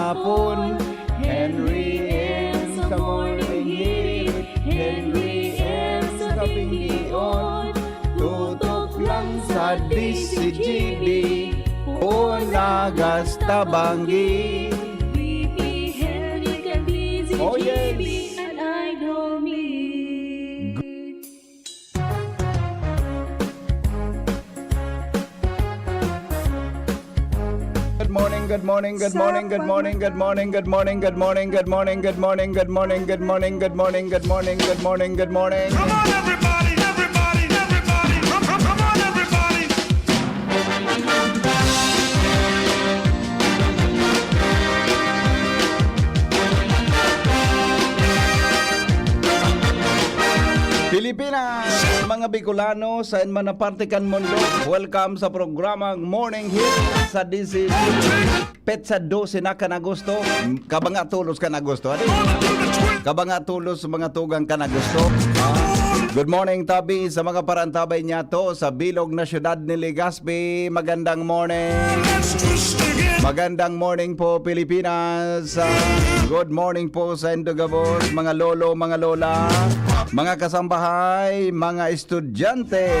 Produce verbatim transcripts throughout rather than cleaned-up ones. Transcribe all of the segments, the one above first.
Hapon, Henry M sa Morning Hit, Henry M sa Kapinggion, tutok lang sa D C G B, o nagas tabanggi. V P Henry ka D C G B, Oh, yes. An idol me. Good morning, good morning, good morning, good morning, good morning, good morning, good morning, good morning, good morning, good morning, good morning, good morning, good morning, good morning, good morning, good morning. Come on, everybody, everybody, everybody. Come, come, come on, everybody. Pilipinas, mga Bicolano, saen man na parte kan mundo, welcome sa programang Morning Hit sa D C G. Petsa dose na kan Agosto, kabanga tolos kan Agosto. Adi? Kabanga tolos, mga tugang, kan Agosto. Ah, good morning, tabi, sa mga parantabay niyato sa bilog na syudad ni Legazpi. Magandang morning. Magandang morning po, Pilipinas. Ah, good morning po sa indo gabos, mga lolo, mga lola, mga kasambahay, mga estudyante.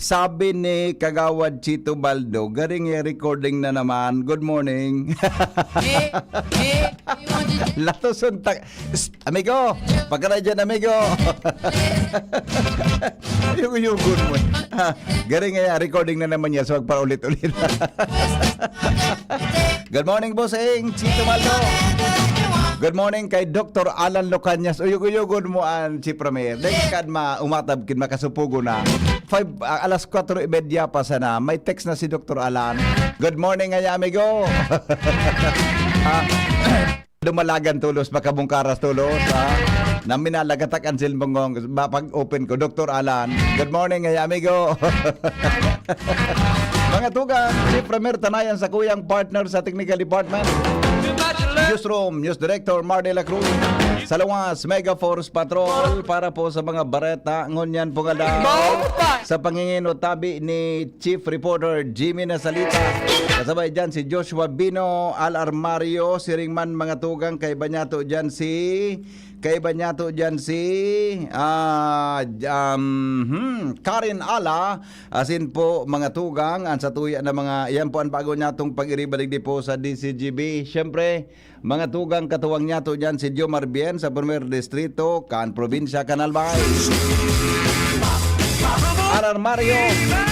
Sabi ni Kagawad Chito Baldo, garing e recording na naman. Good morning. Latos ang tak-, Psst, amigo! Pagkaray dyan, amigo! Yugo-yugon mo. Ah, garing nga yan, recording na naman yan, so magpaulit-ulit. Good morning, Bossing Chito Maldo. Good morning kay Doktor Alan Lucanyas. Uyog-uyogon mo an si Premier. Dahil kad ma-, umatab, kin makasupugo na. Five, ah, alas kwatro y media pa sana. May text na si Doktor Alan. Good morning, ngaya, amigo. Ah, Dumalagan tolos, makabungkaras tolos, ha? Na minalagatak an cellphone ko, ba, pag-open ko, Doktor Alan. Good morning, ngaya, amigo. Mga tugang, si Premier Tanayan sa kuyang partner sa technical department. Newsroom, News Director Mar de la Cruz. Sa luwas, Mega Force Patrol para po sa mga bareta. Ngunyan po nga daw, sa pangingin o tabi ni Chief Reporter Jimmy Nasalita. Kasabay dyan si Joshua Bino, Al Armario, siring man mga tugang, kaiba niya to dyan si, kaiba niya to dyan si, ah, um, hmm, Karen Ala, asin po mga tugang, ang satuya na mga, yan po ang bago niya tong pag-iribaligdi po sa D C G B. Siyempre, mga tugang, katuwang niya to dyan si Jomar Bien sa Primer Distrito kan probinsya kan Albay. Arar Mario,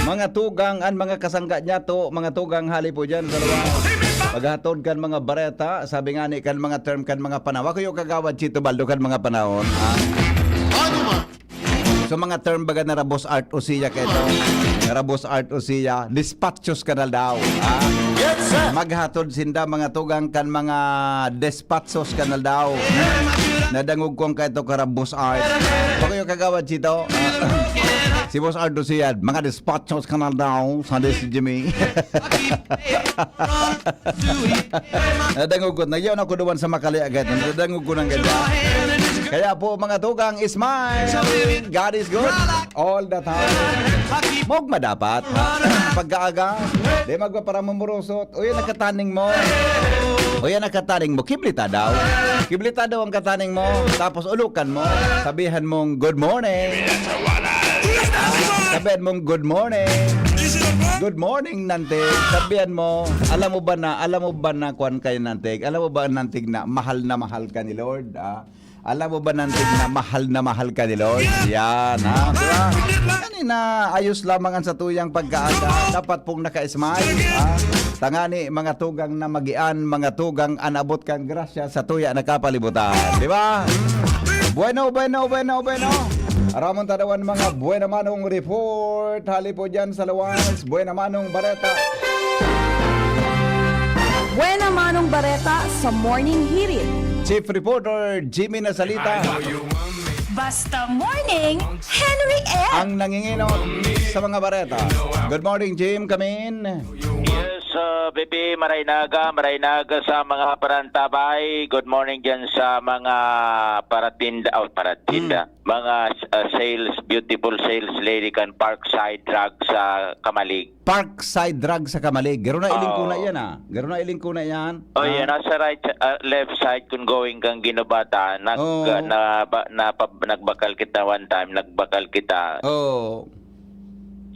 mga tugang, an mga kasangga niya to, mga tugang, hali po dyan sa luwas. Paghatod kan mga bareta, sabi nga ni kan mga term kan mga panahon. Ako yung kagawad Chito Baldo kan mga panahon. Ah. Ano man? So, mga term baga na rabos art o siya kaito. Na rabos art o siya, despachos ka na daw, ha? Yes, sir. Maghatod sinda mga tugang kan mga despachos ka na daw. Nadangog ko ang kaito ka rabos art. Pakuyo kagawad sito. Si Boss Art o siya, mga despachos ka na daw, sa si Jimmy. Nadangog ko, nagyaon ako duman sa Makali agad. Nadangog ko ng ganyan. Kaya po, mga tugang, smile. God is good all the time. Mog madapat. Pagkaaga, di magpaparamumurusot. O yan ang kataning mo. O yan ang kataning mo. Kiblita daw. Kiblita daw ang kataning mo. Tapos ulukan mo. Sabihan mong, "Good morning." Sabihan mong, "Good morning." "Good morning, Nantig." Sabihan mo, "Alam mo ba na, alam mo ba na, kwan kayo, Nantig? Alam mo ba, Nantig, na mahal na mahal ka ni Lord?" Ah, alam mo ba, Nantig, na mahal na mahal ka ni Lord? Yan, ha? Di ba? Yan, inaayos lamang ang satuyang pagkaaga. Dapat pong naka-smile, ha? Tangani, mga tugang na magian, mga tugang an abot kan grasya sa tuya na kapalibutan. Di ba? Bueno, bueno, bueno, bueno. Aramon tadawan mga buena manong report. Hali po dyan sa luwas. Buena manong bareta. Buena manong bareta sa Morning Hirit. Chief Reporter Jimmy Nasalita. Basta Morning, Henry M. Ang nanginginom sa mga bareta. Good morning, Jim. Come in. Yes, So, Bibi, maray na aga, maray na aga sa mga parantabay. Good morning dyan sa mga paratinda, oh, paratinda. Mga uh, sales, beautiful sales lady kan Parkside Drug sa Kamalig. Parkside Drug sa Kamalig. Garo na iling ko na Oo. yan, ah. Garo na iling ko na yan. Oh, Ah. yan. Nasa right, uh, left side kung going kang Ginobata. Nag, Oo. uh, na, ba, na, pab- nagbakal kita one time. Nagbakal kita. Oo.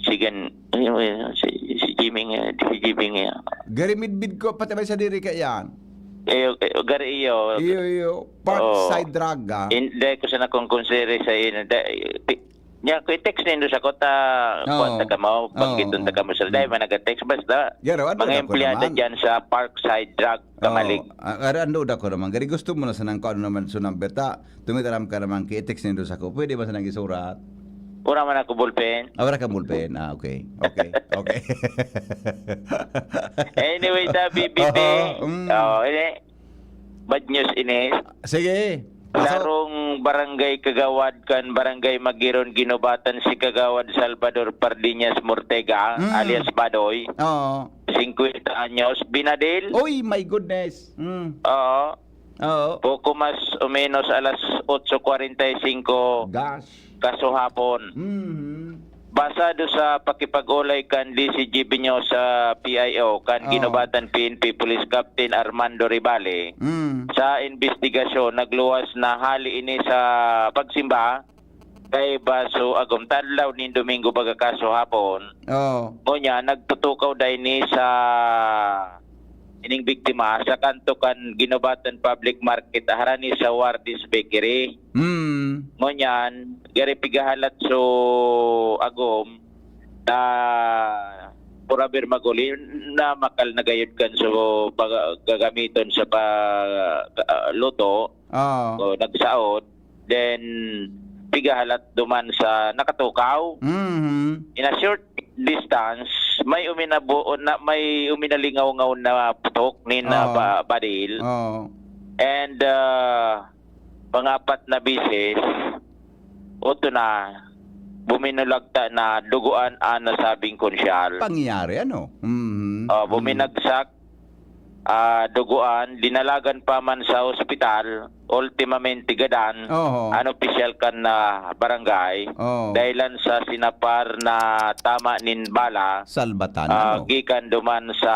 Sige, ayun, ayun, si, si Jimmy nga, si Jimmy nga. Gari midbid ko, pati may sadiri ka yan. Iyo, iyo, gari iyo. Iyo, iyo. Parkside Oo. Drug, ah. Hindi ko sana kung konsere sa inyo. Da, pi, niya, ko i-text nindo sa ko ta, Oo. kuwan ta kamo, banggiton ta Oo. kamo sa, dahil man nag-text, basta Garo, ano mga na ko empleyado naman? dyan sa Parkside Drug, Kamalig. Oo. Ah, ano, ano da ko naman? Gari gusto mo na sanang kung ano naman sa number ta. Tumitaram ka naman, ki-text nindo sa ko. Pwede ba sanang isurat? Wala man ako ballpen. Ah, wala kang ballpen. Ah, okay. Okay. Okay. Anyway, ta, B B P. Oo, mm. Oh, ini. Bad news ini. Sige. Paso. Sarong barangay kagawad kan Barangay Magiron, Ginobatan, si Kagawad Salvador Pardiñas Mortega, Mm. alias Badoy. Oo. Singkwenta anyos, binadil. Uy, my goodness. Mm. Oo. Oo. Poco mas o menos alas otso kwarenta y singko Gosh. kasuhapon. Mhm. Basado sa pakipag-olay kan D C G Binyo sa P I O, kan Oo. Ginobatan P N P Police Captain Armando Rivale, Mm. sa imbestigasyon, nagluwas na hali ini sa pagsimba kay Baso Agom, tadlaw nin Domingo, baga kasuhapon. Oo. Ngunyan, nagtutukaw daini sa ining biktima sa kanto kan Ginobatan Public Market, harani sa Wardi's Bakery. Mm. Ngunyan, gari pigahalat so agom na purabir maguli na makal na gayud kan so pag-, gagamiton sa pag-, ah, luto Oo. o nagsaod. Then, pigahalat duman sa nakatukaw. Mhm. In a short distance, may uminabo-, na, may uminalingaw-ngaw na putok nin, ah, Oo. ba-, baril. Oo. And, ah, mga apat na bisis, oto na, buminulagta na dugoan an nasabing konsyal. Pangyayari, ano? Mhm. Oh, Mhm. buminagsak, ah, dugoan, dinalagan pa man sa ospital, ultimamente gadan, Oho. an opisyal kan, ah, barangay, Oo. dahilan sa sinapar na tama nin bala, Salbatan, ah, ano? gikan duman sa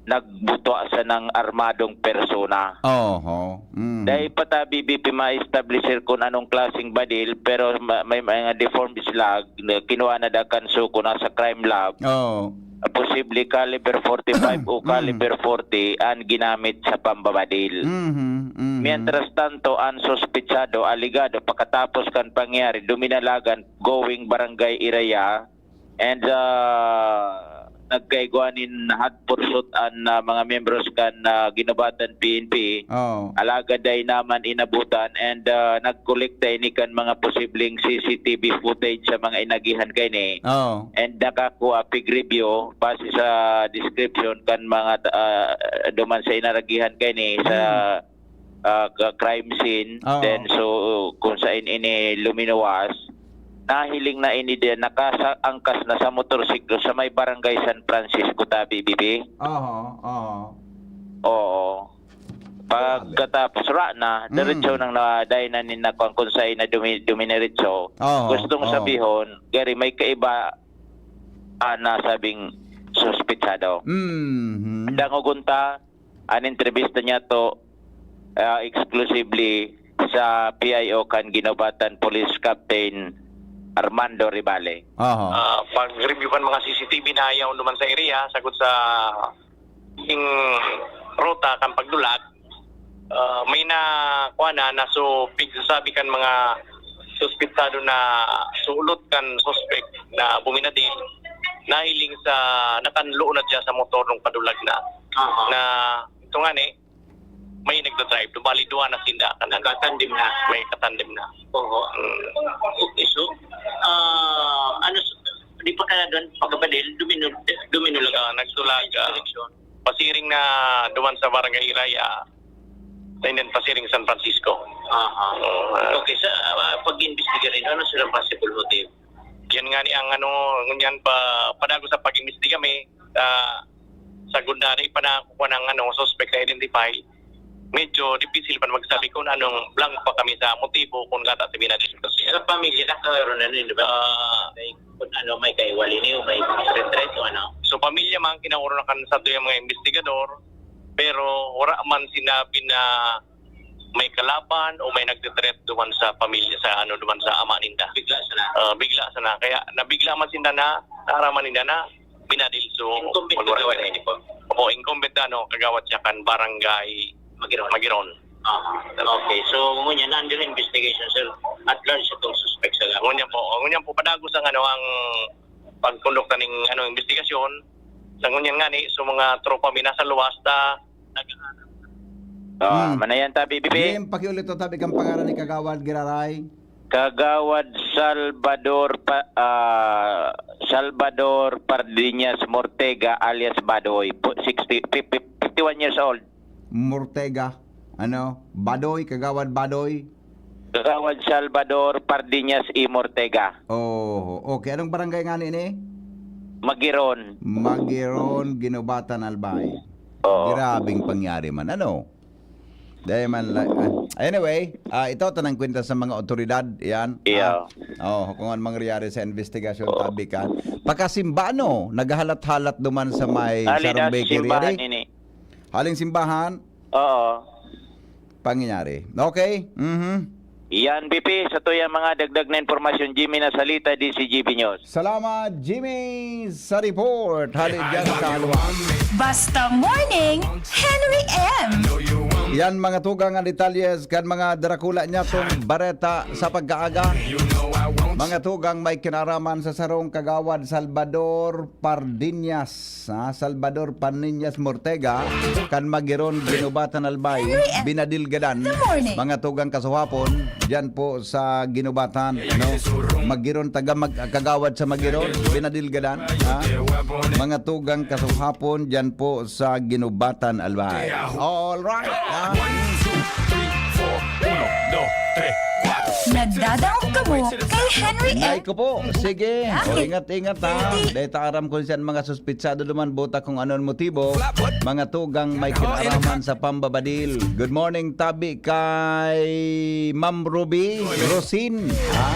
nagbutwa sanang armadong persona. Oho. Mm. Dai pa ta, B B P, ma-establisher kun anong klaseng baril, pero ma-, may mga deformed slag na kinuha na da kan suko, nasa crime lab. Oo. Posible caliber forty-five o Mm. caliber forty an ginamit sa pambabadil. Mhm, mhm. Mientras tanto, an suspetsado, alegado, pakatapos kan pangyari, duminalagan going Barangay Iraya, and, ah, nagkaigwa nin hot pursuit an, ah, mga miyembros kan, ah, Ginobatan P N P. Oo. Alagad dai naman inabutan and, ah, nagkolekta ini kan mga posibleng C C T V footage sa mga inagihan kaini. Oo. And nakakua pig-review, base sa description kan mga, ah, duman sa inaragihan kaini sa Hmm. ah, ka-, crime scene. Oo. Then, so, kung saan ini luminuwas, nahiling na ini din, nakaangkas na sa motorsiklo sa may Barangay San Francisco, tabi, B B P. Oho, oho. Oo. Pagkatapos, ra na, Mm. diretso nang na, dahil na ninakuan kung saan na dumi-, dumiretso. Oho, Gustong oho. sabihon, gari may kaiba, ah, na sabing suspetsado. Mhm. Dangogon ta, an entrevista niya to, ah, exclusively sa P I O kan Ginobatan Police Captain Armando Rivale. Aha. Ah, pag-review kan mga C C T V na yaon duman sa area, sagkod sa ing ruta kan pagdulag, ah, may na, kuha na, na so, pigsasabi kan mga suspetsado na sulot kan suspect na buminadil, nahiling sa, nakanluon na siya sa motor nung padulag na. Aha. Na, ito nga ni, may nagdadrive, bali, duwa na sinda, kanan. Nagkatandem na. May katandem na. Oo. Mm. Okay, so, ah, ano, s-, di pa kaya gan-, pagkabadil, dumino-, dumino lang. Ah, nagdulag, ah, Direksyon. Pasiring na duman sa Barangay Iraya, and then pasiring San Francisco. Aha. Oo, ah. Okay, sa, ah, pag-iimbestiga rin, ano silang possible motive? Yan nga ni ang ano, ngunyan pa, padagos sa pag-imbestiga, may, ah, Sagud na, di pa nakukuha ng, ano, suspect na identify. Medyo difícil pa na magsabi kung anong blank pa kami sa motibo kung gata si Bina Discos. Sa pamilya, nagkaroon na nun, di ba? Ah. May, kung ano, may kaiwali niyo, may retreat o ano? So, pamilya man, kinaurulakan sa tuyang mga investigador, pero wala man sinabi na may kalaban o may nagtitreat duman sa pamilya, sa ano, duman sa ama ninda. Bigla sana. Ah, bigla sana. Kaya nabigla man sinda na, naaraman ninda na binadil. So, incumbent magwara kagawad sila. Opo, incumbent na, ano, kagawad siya kan barangay Magiron. Magiron. Aha. Okay. So, ngunyan, under investigation, sir. At large itong suspect sa laban. Ngunyan po, ngunyan po, padagos ang, ano, ang pagkondukta ning, ano, investigasyon. Sa ngunyan nga ni, so mga tropa mi nasa luwas, ta, nag- Ah, Hmm. Manayan ta, B B B. Jim, pakiulit to, tabi kang pangaran ni Kagawad Giraray. Kagawad Salvador Pa-, ah, Salvador Pardiñas Mortega alias Badoy, pu-, sixty, fifty, fifty-one years old. Mortega. Ano? Badoy, Kagawad Badoy. Kagawad Salvador Pardiñas y Mortega. Oh, okay. Anong barangay nga ni? Magiron. Magiron, Ginubatan, Albay. Oo. Grabing pangyari man. Ano? Dahil man la-, ah, anyway, ah, ito, tanang kwenta sa mga otoridad, yan. Iya. Ah, oh, kung ano mangyayari sa investigasyon, Oo. tabi ka. Pagkasimba, no, naghahalat-halat duman sa may Hali Sarong na Bakery, simbahan ari? Ini. Haling simbahan? Oo. Pangyayari. Okay? Mhm. Yan, B P, sa tuyang mga dagdag na impormasyon, Jimmy Nasalita, D C G B News. Salamat, Jimmy, sa report. Hali dyan sa ano. Basta Morning, Henry M. Yan, mga tugang ang detalyes kan mga darakula niya tong bareta sa pagkaaga. Mga tugang may kinaraman sa sarong Kagawad Salvador Pardiñas, ha? Salvador Pardiñas Mortega, kan Magiron, Ginubatan, Albay, Henry M. Binadilgadan. Good morning. Mga tugang kasuhapon, dyan po sa Ginubatan, no? Magiron, taga Mag-, Kagawad sa Magiron, Binadilgadan, ha? Mga tugang kasuhapon, dyan po sa Ginubatan, Albay. All right, ha? Nadadangog kamo kay Henry M. Ay ko po. Sige. Bakit? O, ingat-ingat, ha? Hindi. Dahil ta aram kung saan mga suspitsado duman, buta kung ano ang motibo. Mga tugang may kinaraman sa pambabadil. Good morning, tabi kay Ma'am Ruby Rosin. Ha?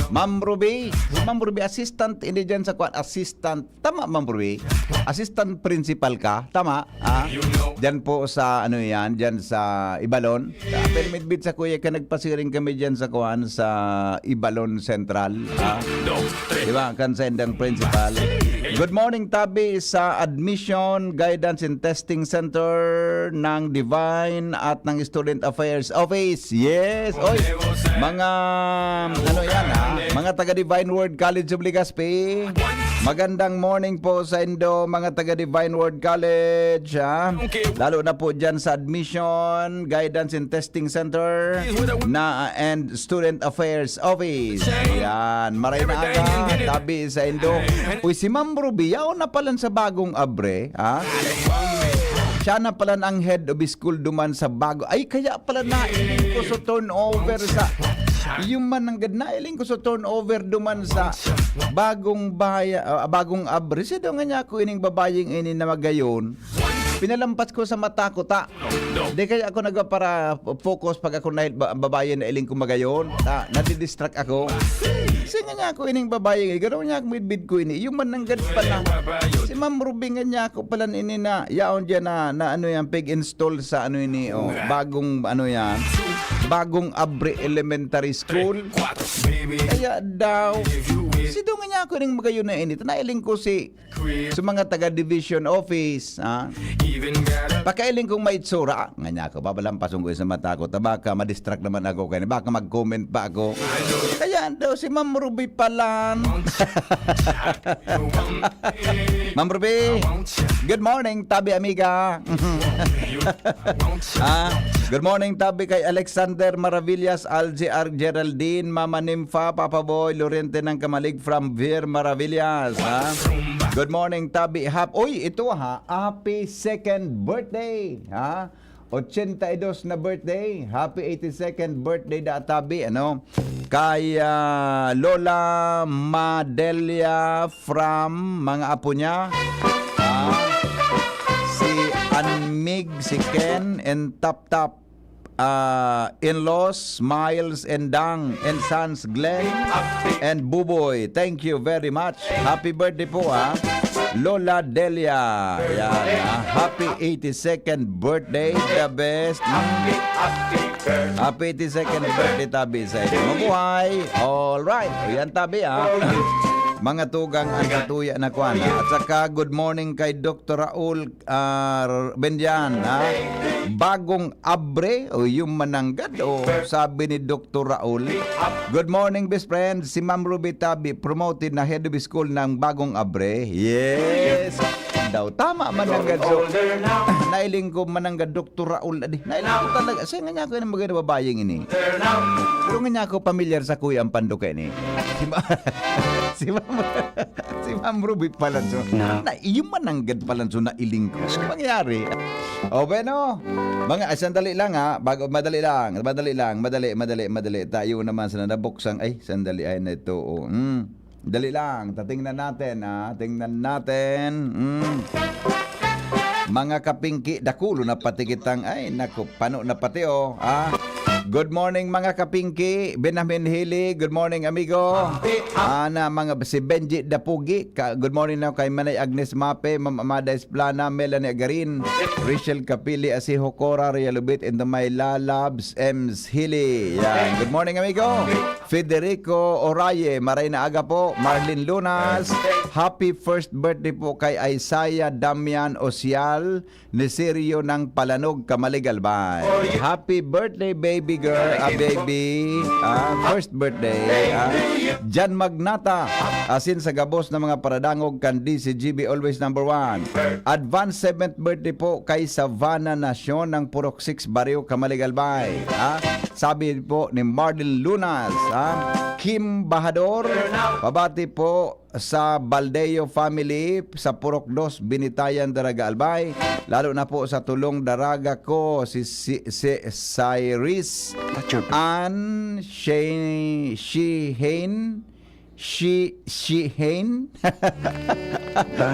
Ma'am Ruby. Si Ma'am Ruby, assistant, hindi dyan sa kwan, assistant. Tama, Ma'am Ruby? Assistant principal ka? Tama? Ah, dyan po sa, ano yan, dyan sa Ibalon. Sa permit bid sa kuya ka, nagpasiring kami dyan sa kuan, sa Ibalon Central. Ah, di ba? Kan sa indang principal. Good morning, tabi sa Admission, Guidance and Testing Center ng Divine at ng Student Affairs Office. Yes, oy. Mga, ano yan, ha? Mga taga Divine Word College of Legazpi. Magandang morning po sa indo, mga taga Divine Word College, ha? Lalo na po dyan sa Admission, Guidance and Testing Center na, and Student Affairs Office. Yan, maray na aga, tabi sa indo. Uy, si Ma'am Ruby, yaon na palan sa bagong abre, ha? Siya na palan ang head of school duman sa bago. Ay, kaya pala nailing ko sa turnover sa, yung man nanggad, nailing ko sa turnover duman sa bagong baya-, ah, bagong abre. Sido nga niya ako ining babayeng ini na magayon. Pinalampas ko sa mata ko, ta. Di kaya ako nagpapara focus pag ako na ba-, babaye na iling ko magayon. Ta, nadidistract ako. Kasi nga niya ako ining babaye, eh, gano'n niya ako midbid ko ini. Yung man nanggad pa na. Si Ma'am Ruby nga niya ako pala ini na, yaon dyan na, na ano yan, pig-install sa ano ini, oh, bagong ano yan, bagong Abre Elementary School. Kaya daw, si daw nga niya ako ining magayon na ini. Nailing ko si, sa mga taga-division office, ha? Pakailing kong may itsura. Nga niya ako, papalampason ko sa mata ko. Tabaka, madistract naman ako. Kaya baka mag-comment pa ako. Kaya daw si Ma'am Ruby palan. Ma'am Ruby, good morning, tabi amiga. Ah, good morning, tabi kay Alexander Maravillas, Algie, Ar-, Geraldine, Mama Nympha, Papa Boy, Lorente ng Kamalig from Vir Maravillas, ha? Good morning, tabi. Hap-, uy, ito ha, happy second birthday, ha? Ochenta y dos na birthday. Happy eighty-second birthday da tabi, ano? Kay, ah, Lola Madelia from mga apo niya. Ah, Anmig, si Ken, and Tap Tap. Ah, in-laws, Miles and Dang, and sons, Glenn and Buboy. Thank you very much. Happy birthday po, ha. Lola Delia. Yan, ha. Happy eighty-second birthday, the best. Mm. Happy eighty-second birthday, tabi, sa inyo. Mabuhay. All right. O, yan, tabi, ha. Mga tugang, ang katuya na kwan, ha. At saka, good morning kay Doktor Raul, ah, Bendian, ha. Bagong abre, o yung mananggad, o sabi ni Doktor Raul. Good morning, best friend. Si Ma'am Ruby Tabi, promoted na head of school ng Bagong Abre. Yes. Daw, tama, mananggad. So, nailing ko, mananggad, Doktor Raul. Adi, nailing ko talaga. Siya nga niya ako yung mga babaying ini. Pero nga niya ako pamilyar sa kuya ang panduka ini. Si Ma-, si Ma'am, si Ma'am Ruby Palanso. Na, yung mananggad Palanso, nailing ko. Ano mangyari? O, bueno. Mga, ah, sandali lang, ha. Bago, madali lang. Madali lang. Madali, madali, madali. Tayo naman sa nanabuksang. Ay, sandali. Ay, na ito. O, mm. Dali lang. Tatingnan natin, ha. Tingnan natin. Mm. Mga kapingki, dakulo na pati kitang. Ay, naku, pano na pati, o. Ah. Good morning, mga kapingki. Benjamin Hili. Good morning, amigo. Ana, mga, si Benji Dapugi. Ka, good morning na kay Manay Agnes Mape, Ma'am Amada Esplana, Melanie Agarin, Rachel Capili, Asiho Cora, Ria Lubit, and my lalabs, Ems Hili. Yan. Good morning, amigo. Federico Oraye, maray na aga po. Marlin Lunas, happy first birthday po kay Isaiah Damian Osial, Nesirio ng Palanog, Camaligalbay. Happy birthday, baby girl, ah, baby. Ah, first birthday. Ah, Jan Magnata, asin sa gabos na mga paradangog kan D C G B, always number one. Advance seventh birthday po kay Savannah Nacion ng Purok six, Barrio Camaligalbay. Ah, sabi po ni Marlin Lunas, ah, Kim Bahador, pabati po sa Baldeo family, sa Purok dos, Binitayan, Daraga, Albay, lalo na po sa tulong daraga ko, si, si, si Cyrus Ann She-, Shihane, Shi-, Shihane?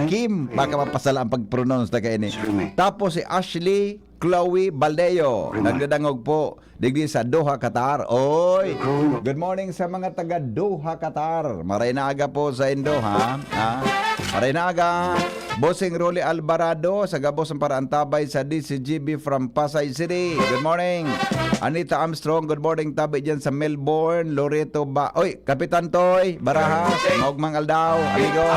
Kim, baka mapasala ang pag-pronounce na kaini. Tapos si Ashley Chloe Baldeo, nagdadangog po digdi sa Doha, Qatar. Oy! Good morning sa mga taga Doha, Qatar. Maray na aga po sa indo, ha? Ha? Maray na aga. Bossing Rolly Alvarado, sa gabos ng paraantabay sa D C G B from Pasay City. Good morning. Anita Armstrong, good morning. Tabi dyan sa Melbourne. Loreto ba? Oy, Kapitan Toy Barajas, maugmang aldaw, amigo.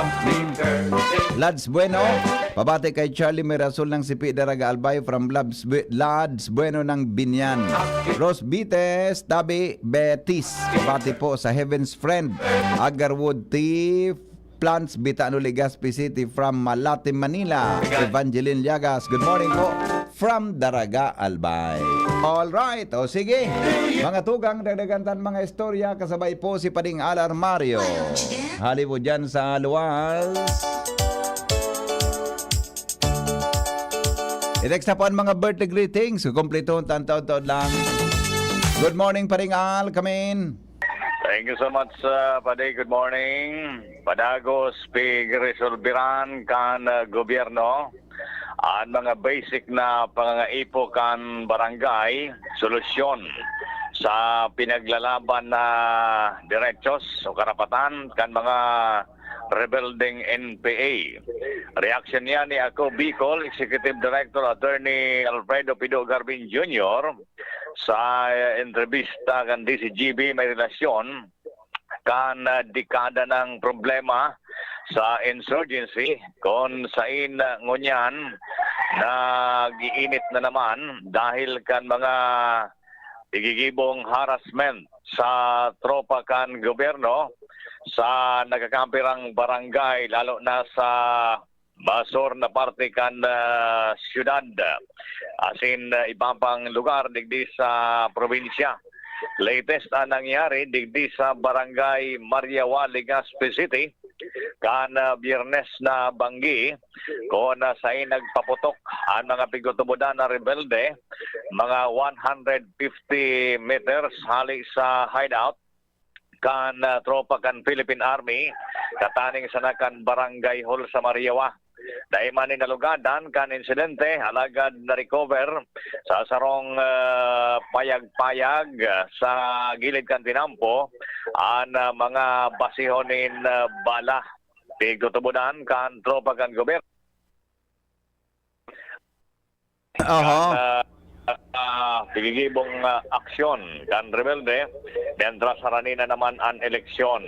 Lads Bueno, pabati kay Charlie Mirasol ng Sipi, Daraga, Albay from Labs Lads Bueno ng Binyan. Ros Bites, Tabi, Betis. Bati po sa Heaven's Friend, Agarwood T, Plants, Bitano, Legazpi City from Malate, Manila. Evangeline Llagas, good morning po from Daraga, Albay. All right, o sige. Mga tugang, dagdagan tan mga istorya, kasabay po si Pading Al Armario. Hali po dyan sa luwas. I-text na po ang mga birthday greetings. Kukumpleto, tan taod-taod lang. Good morning, Paring Al. Kamin. Thank you so much, uh, Padi. Good morning. Padagos, pigresolbiran kan, uh, gobyerno an mga basic na pangangaipo kan barangay, solusyon sa pinaglalaban na derechos o karapatan kan mga rebeldeng N P A. Reaksyon niya ni Ako Bicol Executive Director Attorney Alfredo Pido Garbin Junior sa, eh, entrevista kan D C G B may relasyon kan, ah, dekada ng problema sa insurgency, kung sain, ah, ngunyan nag-iinit na naman dahil kan mga igigibong harassment sa tropa kan gobyerno sa nagkakampirang barangay, lalo na sa basor na parte kan, ah, siyudad, asin, ah, iba pang lugar digdi sa probinsya. Latest na nangyari digdi sa Barangay Mariawa, Legazpi City, kan, ah, Biyernes na banggi, kung, ah, sain nagpaputok ang mga pigtutubodan na rebelde, mga one hundred fifty meters hali sa hideout kan, ah, tropa kan Philippine Army, kataning sana kan Barangay Hall sa Mariawa. Dai man ni nalugadan kan insidente, alagad na-recover sa sarong, ah, payag-payag, ah, sa gilid kan tinampo an, ah, mga basihon nin, ah, bala. Pigtutubodan kan tropa kan gobyerno. Aha. Kan, ah, ah, gigibong, ah, aksyon kan rebelde, mientras harani na naman an eleksyon.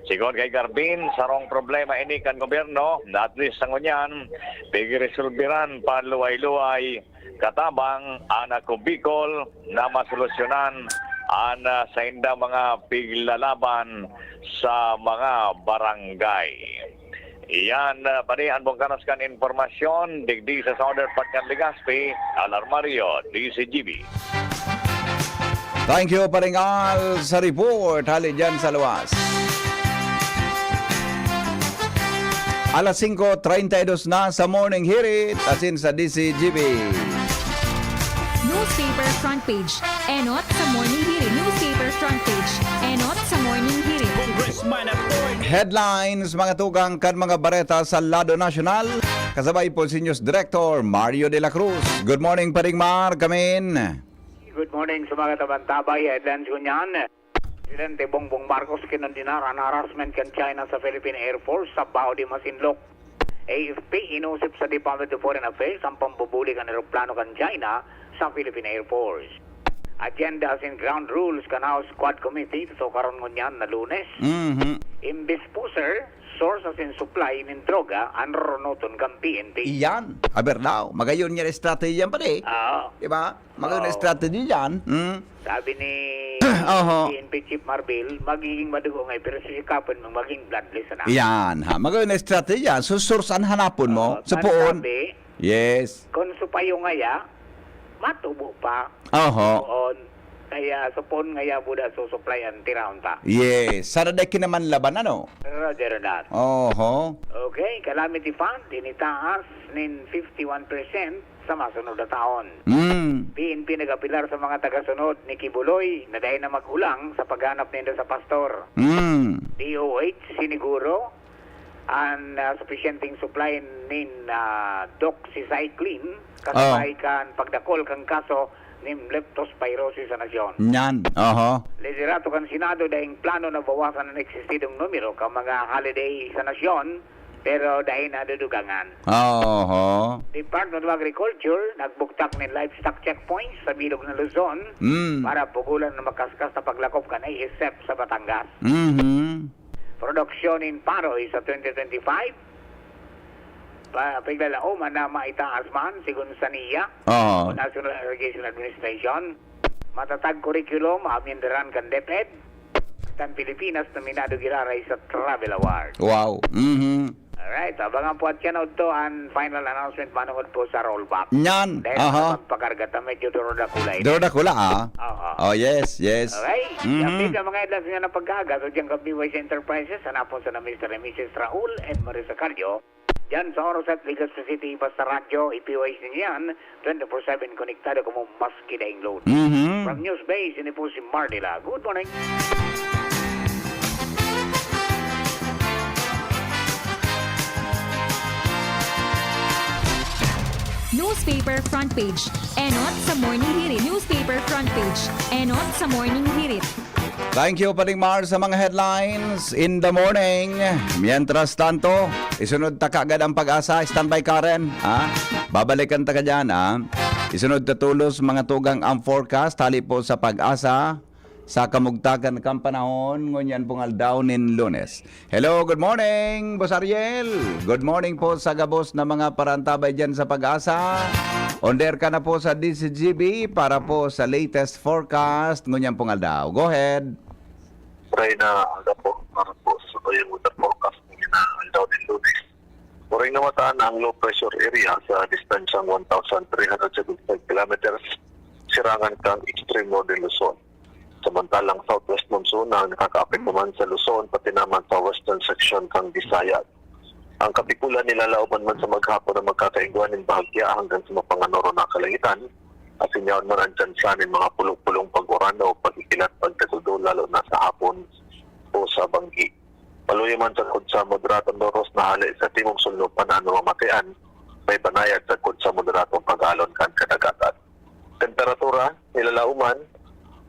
Sigon kay Garbin, sarong problema ini kan gobyerno, na at least sa ngunyan, pigiresolbiran paluway-luway, katabang an Ako Bicol na masolusyonan an, ah, saindang mga piglalaban sa mga barangay. Iyan, ah, padi an bungkanas kan impormasyon, digdi sa Southern Part kan Legazpi, Alarmario, D C G B. Thank you, Paring Al, sa report. Hali dyan sa luwas. Alas singko treinta y dos na sa Morning Hirit, asin sa D C G B. Newspaper front page. Enot sa Morning Hirit. Newspaper front page. Enot sa Morning Hirit. Congressman Atoy. Headlines, mga tugang, kan mga bareta sa lado nasyonal. Kasabay po si News Director Mario de la Cruz. Good morning, Paring Mar, kamin. Good morning sa mga tabantabay. Headlines ko niyan. Presidente Bongbong Marcos kinondenar an harassment kan China sa Philippine Air Force sa Bao de Masinloc. A F P, inusip sa Department of Foreign Affairs ang pambubuli kan eroplano kan China sa Philippine Air Force. Agenda asin ground rules kan House Quad Committee tutukaron ngunyan na Lunes. Mhm. Imbes pusher, source asin supply nin droga an ronoton kan P N P. Iyan. Aber daw, magayon nga estratehiya yan, pare. Oo. Di ba? Magayon Oo. estratehiya yan. Mm. Sabi ni Oho. P N P Chief Marbil, magiging madugo nga, pero sisikapon mong maging bloodless na. Yan, ha. Magayon estratehiya yan. So, source an hanapon mo. Oo, So, parang poon. sabi, Yes. Kung supayo ngaya, matubo pa. Oho. Poon. Kaya supon ngaya buda susuplay ang tiraon ta. Yes. Sana dai kinamanlaban, ano? Roger that. Oho. Okay, calamity fund, initaas nin fifty-one percent sa masunod na taon. Mm. P N P nag-apelar sa mga tagasunod ni Kibuloy na dai na maghulang sa paghanap ninda sa pastor. Mm. D O H, siniguro, an, ah, supisyenteng supply nin, ah, doxycycline, kasabay Oh. kan pagdakol kan kaso nin leptospirosis sa nasyon. Nyan, oho. Liderato kan Senado, daing plano na bawasan an eksistidong numero kan mga holiday sa nasyon, pero dai nadudugangan. Oho. Department of Agriculture, nagbugtak nin livestock checkpoints sa bilog na Luzon Mm. para pugulan an makaskas na paglakop kan A S F sa Batangas. Mhm. Produksyon nin paroy sa twenty twenty-five, pa, piglalaoman na maitaas man, sigon sa niya, Oo. o National Irrigation Administration. Matatag curriculum, amiandaran kan DepEd. Kan Pilipinas, nominado giraray sa Travel Award. Wow. Mhm. Alright, abangan po at yan, Otto, ang final announcement manungod po sa rollback. Nyan. Dahil Aha. magpakarga ta, medyo durodakula eh. Durodakula, ah. Oo. Oh, yes, yes. Okay. Mhm. Yan, sa mga headlines nga ng pag-aaga, so dyan kami, Wise Enterprises, hanapon sa na Mister and Missus Raul and Marisa Cardio. Diyan sa Orosat, Legazpi City, basta radyo, i-P Y S ninyo yan, twenty-four seven konektado kamo maski daing load. Mhm. From News Base, ini po si Mardila. Good morning. Newspaper front page. Enot sa Morning Hirit. Newspaper front page. Enot sa Morning Hirit. Thank you, Paring Mar, sa mga headlines in the morning. Mientras tanto, isunod ta kaagad ang Pag-asa. Standby, Karen, ha? Babalikan ta ka dyan, ha? Isunod ta tulos, mga tugang, ang forecast hali po sa Pag-asa sa kamugtakan kan panahon, ngunyan pong aldaw nin Lunes. Hello, good morning, Boss Ariel. Good morning po sa gabos na mga parantabay dyan sa Pag-asa. On air ka na po sa D Z G B para po sa latest forecast ngunyan pong aldaw. Go ahead. Try na aga po para po sa yung weather forecast ng aldaw ng Lunes. Puring namataan ang low pressure area sa distansyang one thousand three hundred seventy-five kilometers, sirangan kang extreme northern Luzon. Samantalang southwest monsoon ang nakakaapekto man sa Luzon, pati naman sa western section kan Visayas. Ang Kapikulan nilalaoban man sa maghapon na magkakaigwa nin bahagya hanggang sa mapanganoro na kalangitan, asin yaon man ang tsansa nin mga pulong-pulong pag-uran o pag-ikilat pagkatudo, lalo na sa hapon o sa banggi. Maluya man sagkod sa moderadong doros na hale sa timog sulnop an ano mamatian, may banayad sagkod sa moderadong pag-aalon kan kadagatan. Temperatura, nilalauman,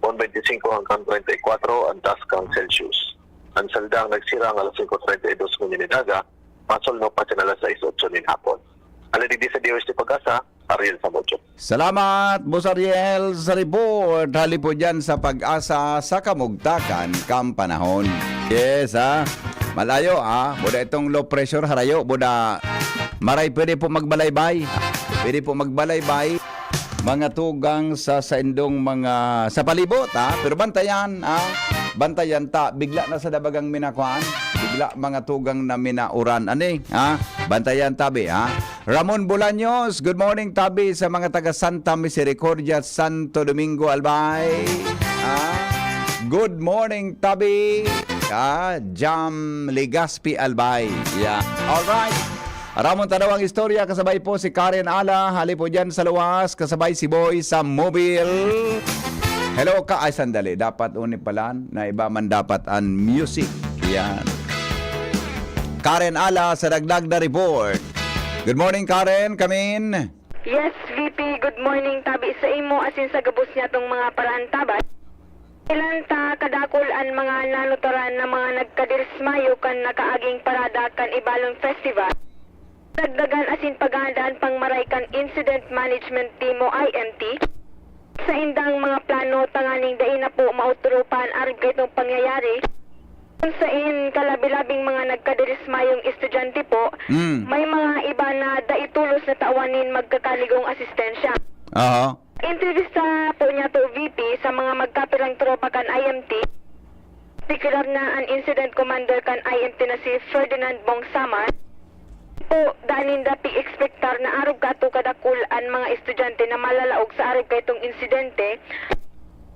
one twenty-five hanggang treinta y cuatro ang taas kan Celsius. Ang saldang nagsirang alas singko treinta y dos ngunyan nin aga, masulnop asin alas sais otso nin hapon. Hale digdi sa D O S T Pag-asa, Ariel Samudio. Salamat, Boss Ariel, sa report. Hali po dyan sa Pag-asa sa kamugtakan kan panahon. Yes, ha? Malayo, ha? Buda itong low pressure, harayo, buda maray pwede po magbalaybay. Pwede po magbalaybay. Mga tugang sa saindong mga, sa palibot, ha? Pero bantayan, ha? Bantayan ta, bigla na sa dabagang minakuan. Bigla mga tugang na minauran. Ani, ha? Bantayan tabi, ha? Ramon Bolaños, good morning, tabi sa mga taga Santa Misericordia, Santo Domingo, Albay. Ah, good morning, tabi. Ah, Jam Legaspi, Albay. Yeah. All right. Ramon Tadawang Istorya, kasabay po si Karen Ala, hali po dyan sa luwas, kasabay si Boy sa Mobile. Hello ka, ay sandali, dapat uni pala, na iba man dapat ang music. Yan. Karen Ala sa dagdag na report. Good morning, Karen. Kamin. Yes, V P, good morning, tabi sa imo, asin sa gabos niya tong mga paraantabay. Ilan ta kadakul an mga nanutaran na mga nagkadirismayo kan nakaaging parada kan Ibalon Festival. Dagdagan asin paghahandaan pang maray kan Incident Management Team o I M T. Sa indang mga plano tanganing dai na po maotro pa an arog kaitong pangyayari. Kung sain kalabi-labing mga nagkadirismayong estudyante po, Mm. may mga iba na dai tolos na tawan nin magkakanigong asistensya. Aha. Entrevista po niya to V P sa mga magkapirang tropa kan I M T. Particular na an incident commander kan I M T na si Ferdinand Bong Samar. Po, dai ninda pi-ekspektar na arog kato kadakul an mga estudyante na malalaog sa arog kaitong insidente.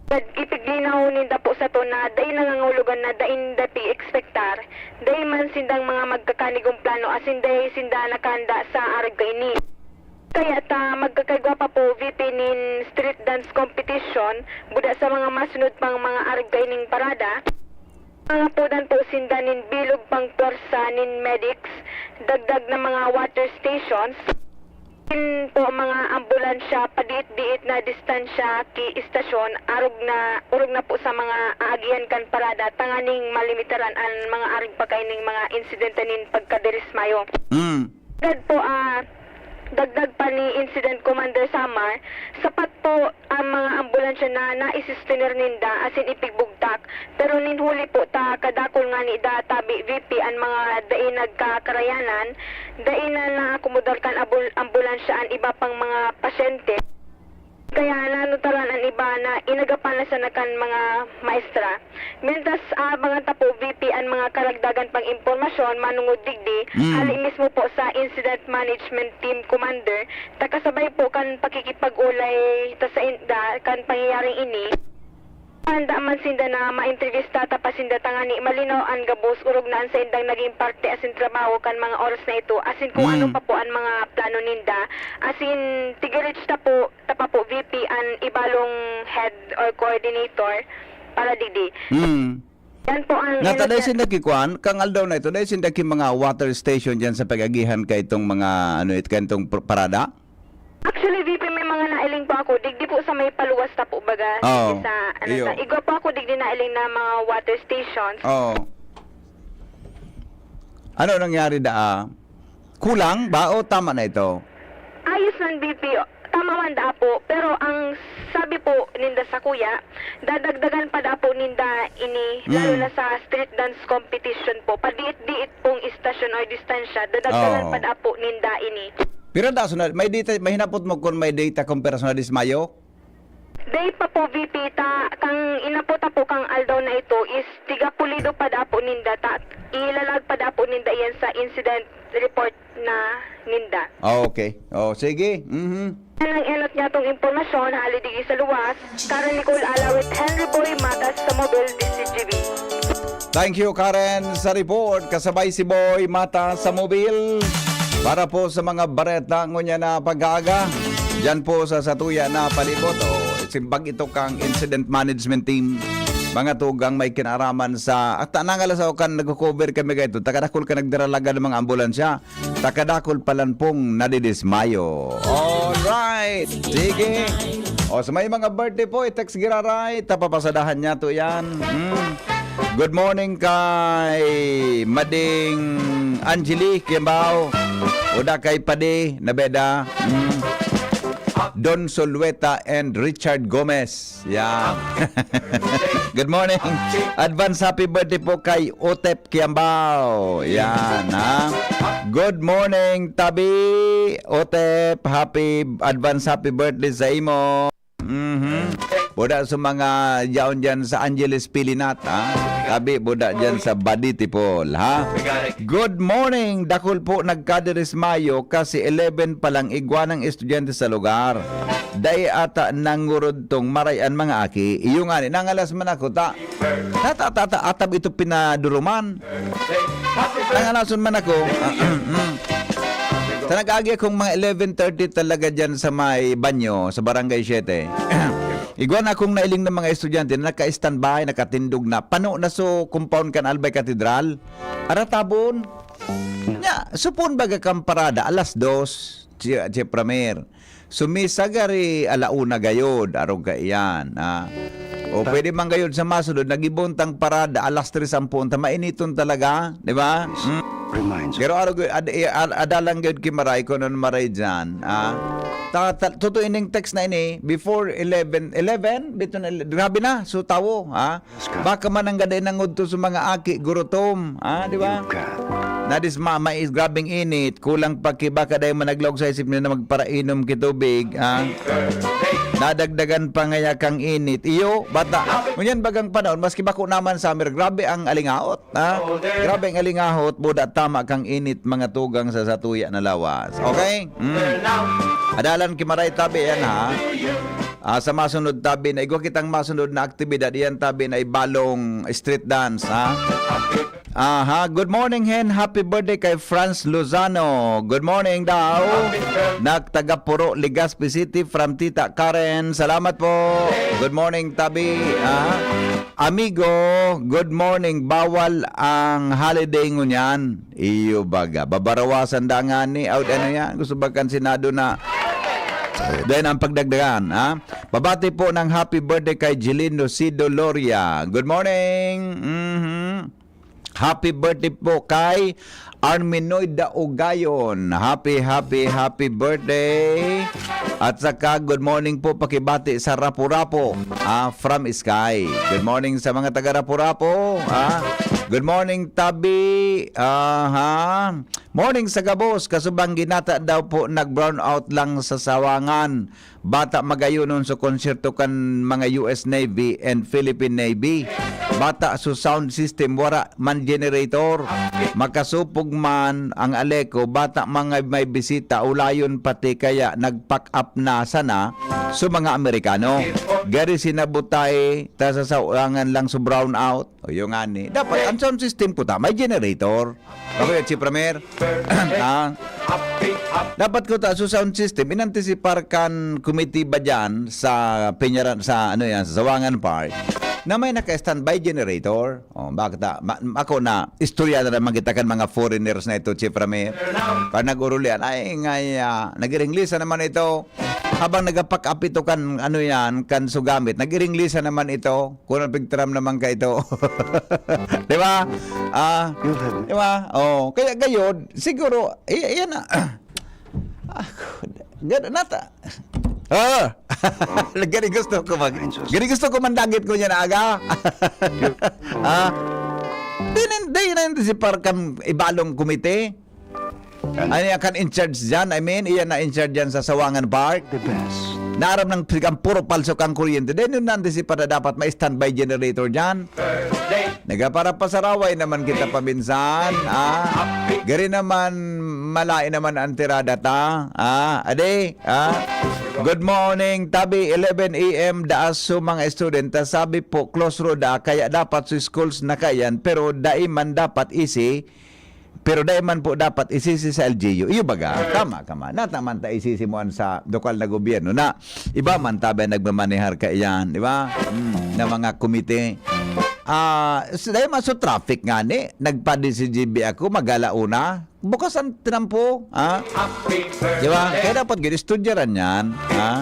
Nag-ipiglinaw ninda po sato na dai nangangulugan na dai ninda pi-ekspektar, dai man sindang mga magkakanigong plano asin dai sinda nakahanda sa arog kaini. Kaya ta magkakaigwa pa po V P nin street dance competition, buda sa mga masunod pang mga arog kaining parada. Mangapodan po sinda nin bilog pang pwersa nin medics, dagdag na mga water stations, din po mga ambulansya padiit-diit na distansya ki istasyon, arog na, orog na po sa mga aagihan kan parada, tanganing malimitaran an mga arog pa kaining mga insidente nin pagkadirismayo. Mm. Dagdag po, ah, dagdag pa ni Incident Commander Samar, sapat po ang mga ambulansya na naisustener ninda asin ipigbugtak. Pero nin huli po ta kadakul ngani da tabi V P an mga dai nagkakarayanan, dai na naakomodar kan abul-, ambulansya an iba pang mga pasyente. Kaya nanutaran an iba na inagapan na sana kan mga maestra. Mientras, aabangan ta po, V P, an mga karagdagan pang impormasyon manungod digdi, Mm. hali mismo po sa Incident Management Team Commander, ta kasabay po kan pakikipag-olay ta sainda kan pangyayaring ini. Handa man sinda na maentrevista ta pa sinda tangani malinaw an gabos, orog na an saindang naging parte asin trabaho kan mga oras na ito, asin kung Mm. ano pa po an mga plano ninda. Asin, tigirich ta po, ta pa po, V P, an ibalong head or coordinator para digdi. Mm. Yan po ang Nga ta dai inatyan- sinda kikuan, kang aldaw na ito, dai sinda ki mga water station diyan sa pag-agihan kaitong mga, ano, it-, kaitong pr-, parada? Actually, V P, may mga nailing po ako. Digdi po sa may paluwas ta po, baga, Oo. Sa, ano Iyo. Ta, igwa po ako digdi nailing na mga water stations. Oo. Ano nangyari daa? Kulang ba o tama na ito? Ayos man, V P. Tama man daa po. Pero ang sabi po ninda sa kuya, dadagdagan pa daa po ninda ini, lalo Mm. na sa street dance competition po. Padiit-diit pong istasyon or distansya, dadagdagan Oo. pa daa po ninda ini. Pero da, sunod, may data, may hinapot mo kung may data kung personal dismayo? Day pa po, V P, ta, kang inapot ta po kang aldaw na ito is tiga Pulido pa daa po ninda, ta, ilalag pa daa po ninda iyan sa incident report na ninda. Ah, okay. Oh, sige. Mhm. Yan ang enot niya tong impormasyon, hali digdi sa luwas. Karen Nicole Alawit, Henry Boy Matas sa Mobile, D C G B. Thank you, Karen, sa report. Kasabay si Boy Mata sa Mobile. Para po sa mga bareta ngunyan na pag-aaga, dyan po sa satuya na palibot, o simbag ito kang Incident Management Team. mga tugang may kinaaraman sa, at nangalas ako kan nagko-cover kami kaito, takadakul ka nagdaralaga ng mga ambulansya, takadakul palan pong nadidismayo. Alright, sige. O, sa may mga birthday po, i-text giraray, tapapasadahan niya to yan. Hmm. Good morning kay Mading Angeli Kiambao. Uda kay Padi Nabeda. Hmm. Don Solueta and Richard Gomez. Yan. Good morning. Advance happy birthday po kay Otep Kiambao. Yan, ha? Good morning, Tabi. Otep, happy, advance happy birthday sa imo. Mhm. Buda sa mga yaon dyan sa Angeles Pilinat, ha? Tabi, buda dyan sa Baditipol, ha? Good morning. Dakul po nagkadirismayo kasi eleven pa lang igwa ng estudyante sa lugar. Dai ata nangurudtong maray an mga aki. Iyo ngani, nangalas man ako, ta, ta, ta, ta, ta, atab ito pinaduruman. Nangalason man ako. Sa nag-agi akong mga eleven thirty talaga dyan sa may banyo, sa Barangay Siete. Igwa na akong nailing na mga estudyante na naka-standby, nakatindog na. Pano na so compound kan Albay Cathedral. Aratabon. Nya, supon baga kang parada, alas dos, si, si Pramer. Sumisagari alauna gayod, arog kaiyan, ha? O pwede man gayod sa masunod, nagibuntang parada, alas tres ang punta, mainiton talaga, di ba? Hmm? Reminds Pero arog, ad, ad, adalan gayod ki Maray, kung ano Maray dyan, ha? Ta, ta, totoo ining text na ini, before eleven, eleven? Bito na, grabe na, so tawo, ha? Baka man ang gada nangudto sa mga aki, gurutom, ha? Di ba? Nadismama is grabing init, kulang pa ki baka dahil managlaog sa isip nila na magparainom ki tubig, ha? Nadagdagan pa ngaya kang init. Iyo, bata. Ngunyan bagang panahon, maski bako naman summer, grabe ang alingahot, ha? Grabe ang alingahot, buda tama kang init, mga tugang sa satuya na lawas. Okay? Mm. Adalan ki Maray Tabi yan, ha? Ah, sa masunod tabi na, igwa kitang masunod na aktibidad, iyan tabi na ibalong street dance, ha? Aha, good morning, Hen. Happy birthday kay Franz Lozano. Good morning daw. Nagtaga Puro, Legazpi City, from Tita Karen. Salamat po. Good morning, tabi. Ah, amigo, good morning. Bawal ang holiday ngunyan. Iyo baga. Babarawasan da nga ni. Out, ano yan? Gusto ba kan Senado na Then ang pagdagdagan, ha? Pabati po ng happy birthday kay Jelino Sido Loria. Good morning. Mhm. Happy birthday po kay Arminoida Ugayon. Happy, happy, happy birthday. At saka good morning po, pakibati sa Rapu-Rapu, ah, from Sky. Good morning sa mga taga Rapu-Rapu, ah. Good morning, Tabi. Aha. Morning sa gabos, kasubang ginata daw po nag-brown out lang sa Sawangan. Bata magayonon sa konserto kan mga U S Navy and Philippine Navy. Bata sa sound system, wara man generator. Makasupog man ang Aleco, bata mga may bisita, ulayon pati kaya nag-pack up na sana sa mga Amerikano. Gari sinabotay, ta sa Sawangan lang sa brown out. O, yung ani. Dapat, ang sound system ko ta, may generator. Ako yun, si Pramer. Ah. Dapat ko ta, so sound system, inantisipar kan komitiba dyan sa Pinyaran, sa ano yan, sa Sawangan Park, na may naka-standby generator. Oh, bakit ta? Ma-, ako na, istorya na naman kita kan mga foreigners na ito, si Pramer. Pag nag-urulian, ay, ngay, ah, nag-iringlisa naman ito. Habang nagapak-up ito kan, ano yan, kan sugamit, nag-iringlisa naman ito. Kung nagpigtaram naman ka ito. Di ba? Ah, di ba? Oh, kaya gayod, siguro, i-, iyan na. Ako, gano'n nata. Ah! Gani gusto ko mag-, gani gusto ko mandagit ko niya na aga. Ah? Di na, di na, si Parkam ibalong komite. Ano yan, kan in charge dyan? I mean, iyan na in charge dyan sa Sawangan Park. The best. Naaram ng pigang puro palso kang kuryente. Then yun nandisipar na dapat may standby generator dyan. Nagaparapasaraway naman kita paminsan. Ah, gari naman, malain naman ang tirada ta. Ah, ade, ah. Good morning, tabi, eleven A M daas so mga student. Ta sabi po, close road, ah, kaya dapat sa schools na kayan, pero dai man dapat isi Pero dai man po dapat isisi sa L G U. Iyo baga, tama ka man. Nataman ta isisi mo an sa lokal na gobyerno na iba man tabi ang nagmamanehar kaiyan, di ba? Mm, na mga komite. Ah, s-, dahil maso traffic nga ni, nagpa-D C G B ako, mag-alauna. Bukas ang tinampo, ha? Di ba? Kaya dapat gid, estudyaran yan, ha?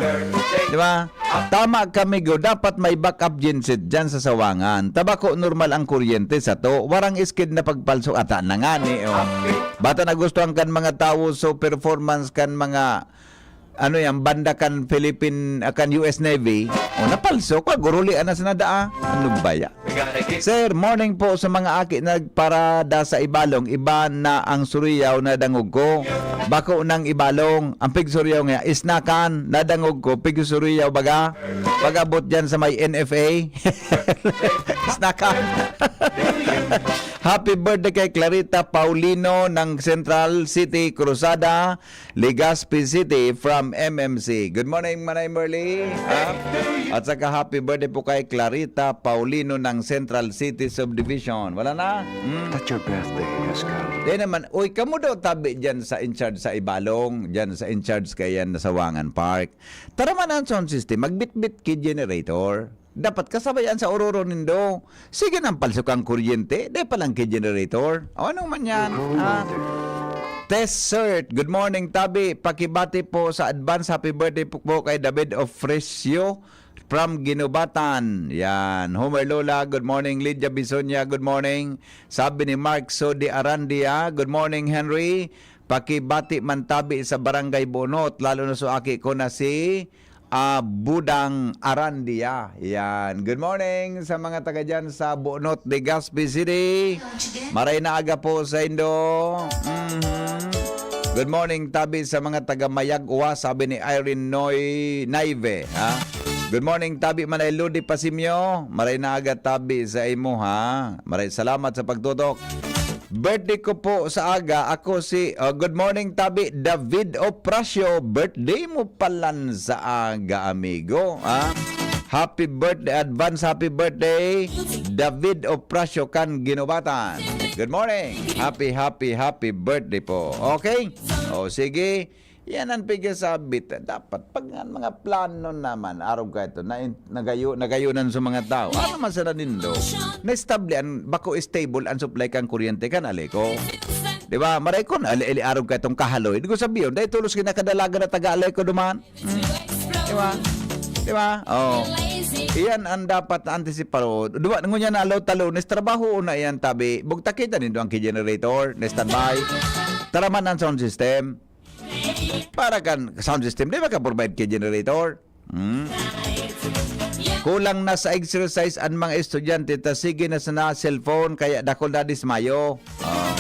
Di ba? Tama kami, go. Dapat may backup genset dyan sa Sawangan. Tabako normal ang kuryente sa to. Warang skid na pagpalso ata na nga ni, oh. Bata nagustuhan kan mga tawo, so performance kan mga, ano yan, banda kan Philippine, ah, kan U S Navy. O, napalso ka, guruli, ana sa nadaa. Ano ba yan? Sir, morning po sa mga aki na nagparada sa Ibalong. Iba na ang Surigao na dangog ko. Bako ng Ibalong, ang pig Surigao nga, isnakan, nadangog ko, pig Surigao baga. Pag-abot dyan sa may N F A. Isnakan. Happy birthday kay Clarita Paulino ng Central City, Cruzada, Legazpi City from M M C. Good morning, Manay Merly. Ha? At saka happy birthday po kay Clarita Paulino ng Central City Subdivision. Wala na? Hmm? That your birthday has come. Di naman, uy, kamo daw tabi dyan sa in charge sa Ibalong, dyan sa in charge kay yan sa Wangan Park. Tara man ang sound system, magbitbit ki generator. Dapat kasabayan sa ororo nindo. Sige nang palso kang kuryente, di pa lang ki generator. O ano man yan, ha? Test cert. Good morning, Tabi. Pakibati po sa advance happy birthday po, po kay David Ofrecio from Ginubatan. Yan. Homer Lola, good morning. Lydia Bisonia, good morning. Sabi ni Mark Sodi Arandia, good morning, Henry. Pakibati man, Tabi, sa Barangay Bunot, lalo na sa aki ko na si, ah, Budang Arandia. Yan. Good morning sa mga taga dyan sa Bunot, Legazpi City. Maray na aga po sa indo. Mhm. Good morning, Tabi, sa mga taga Mayag-ua, sabi ni Irene Noy Naive, ha? Good morning, Tabi, Manay Lodi Pasimyo. Maray na aga, Tabi, sa imo, ha? Maray salamat sa pagtutok. Birthday ko po sa aga. Ako si, uh, good morning, Tabi, David Oprasio. Birthday mo palan sa aga, amigo, ha? Happy birthday, advance happy birthday, David Oprasio kan Ginubatan. Good morning. Happy, happy, happy birthday po. Okay? O, sige. Yan ang pigasabit. Dapat, pag nga mga plano naman, arog ka ito, na, nagayo, nagayunan sa mga tao. Ano man sana nindo? Naestabli an, bako stable ang supply kan kuryente kan Aleco. Di ba? Maray ko na, ali, ali, arog ka itong kahaloy. Di ko sabihin, dahil tulos kinakadalaga na taga Aleco duman. Hmm. Di ba? Di ba? Oh. Iyan ang dapat na antisiparo. Di ba? Ngunyan na alaw talo, nes trabaho na iyan, Tabi. Bugtakita nindo ang ki-generator, na standby. Taraman ang sound system. Para kan sound system, di ba ka-provide ki-generator? Hmm? Kulang na sa exercise an mga estudyante, ta sige na sana cellphone, kaya dakul na dismayo. Oh.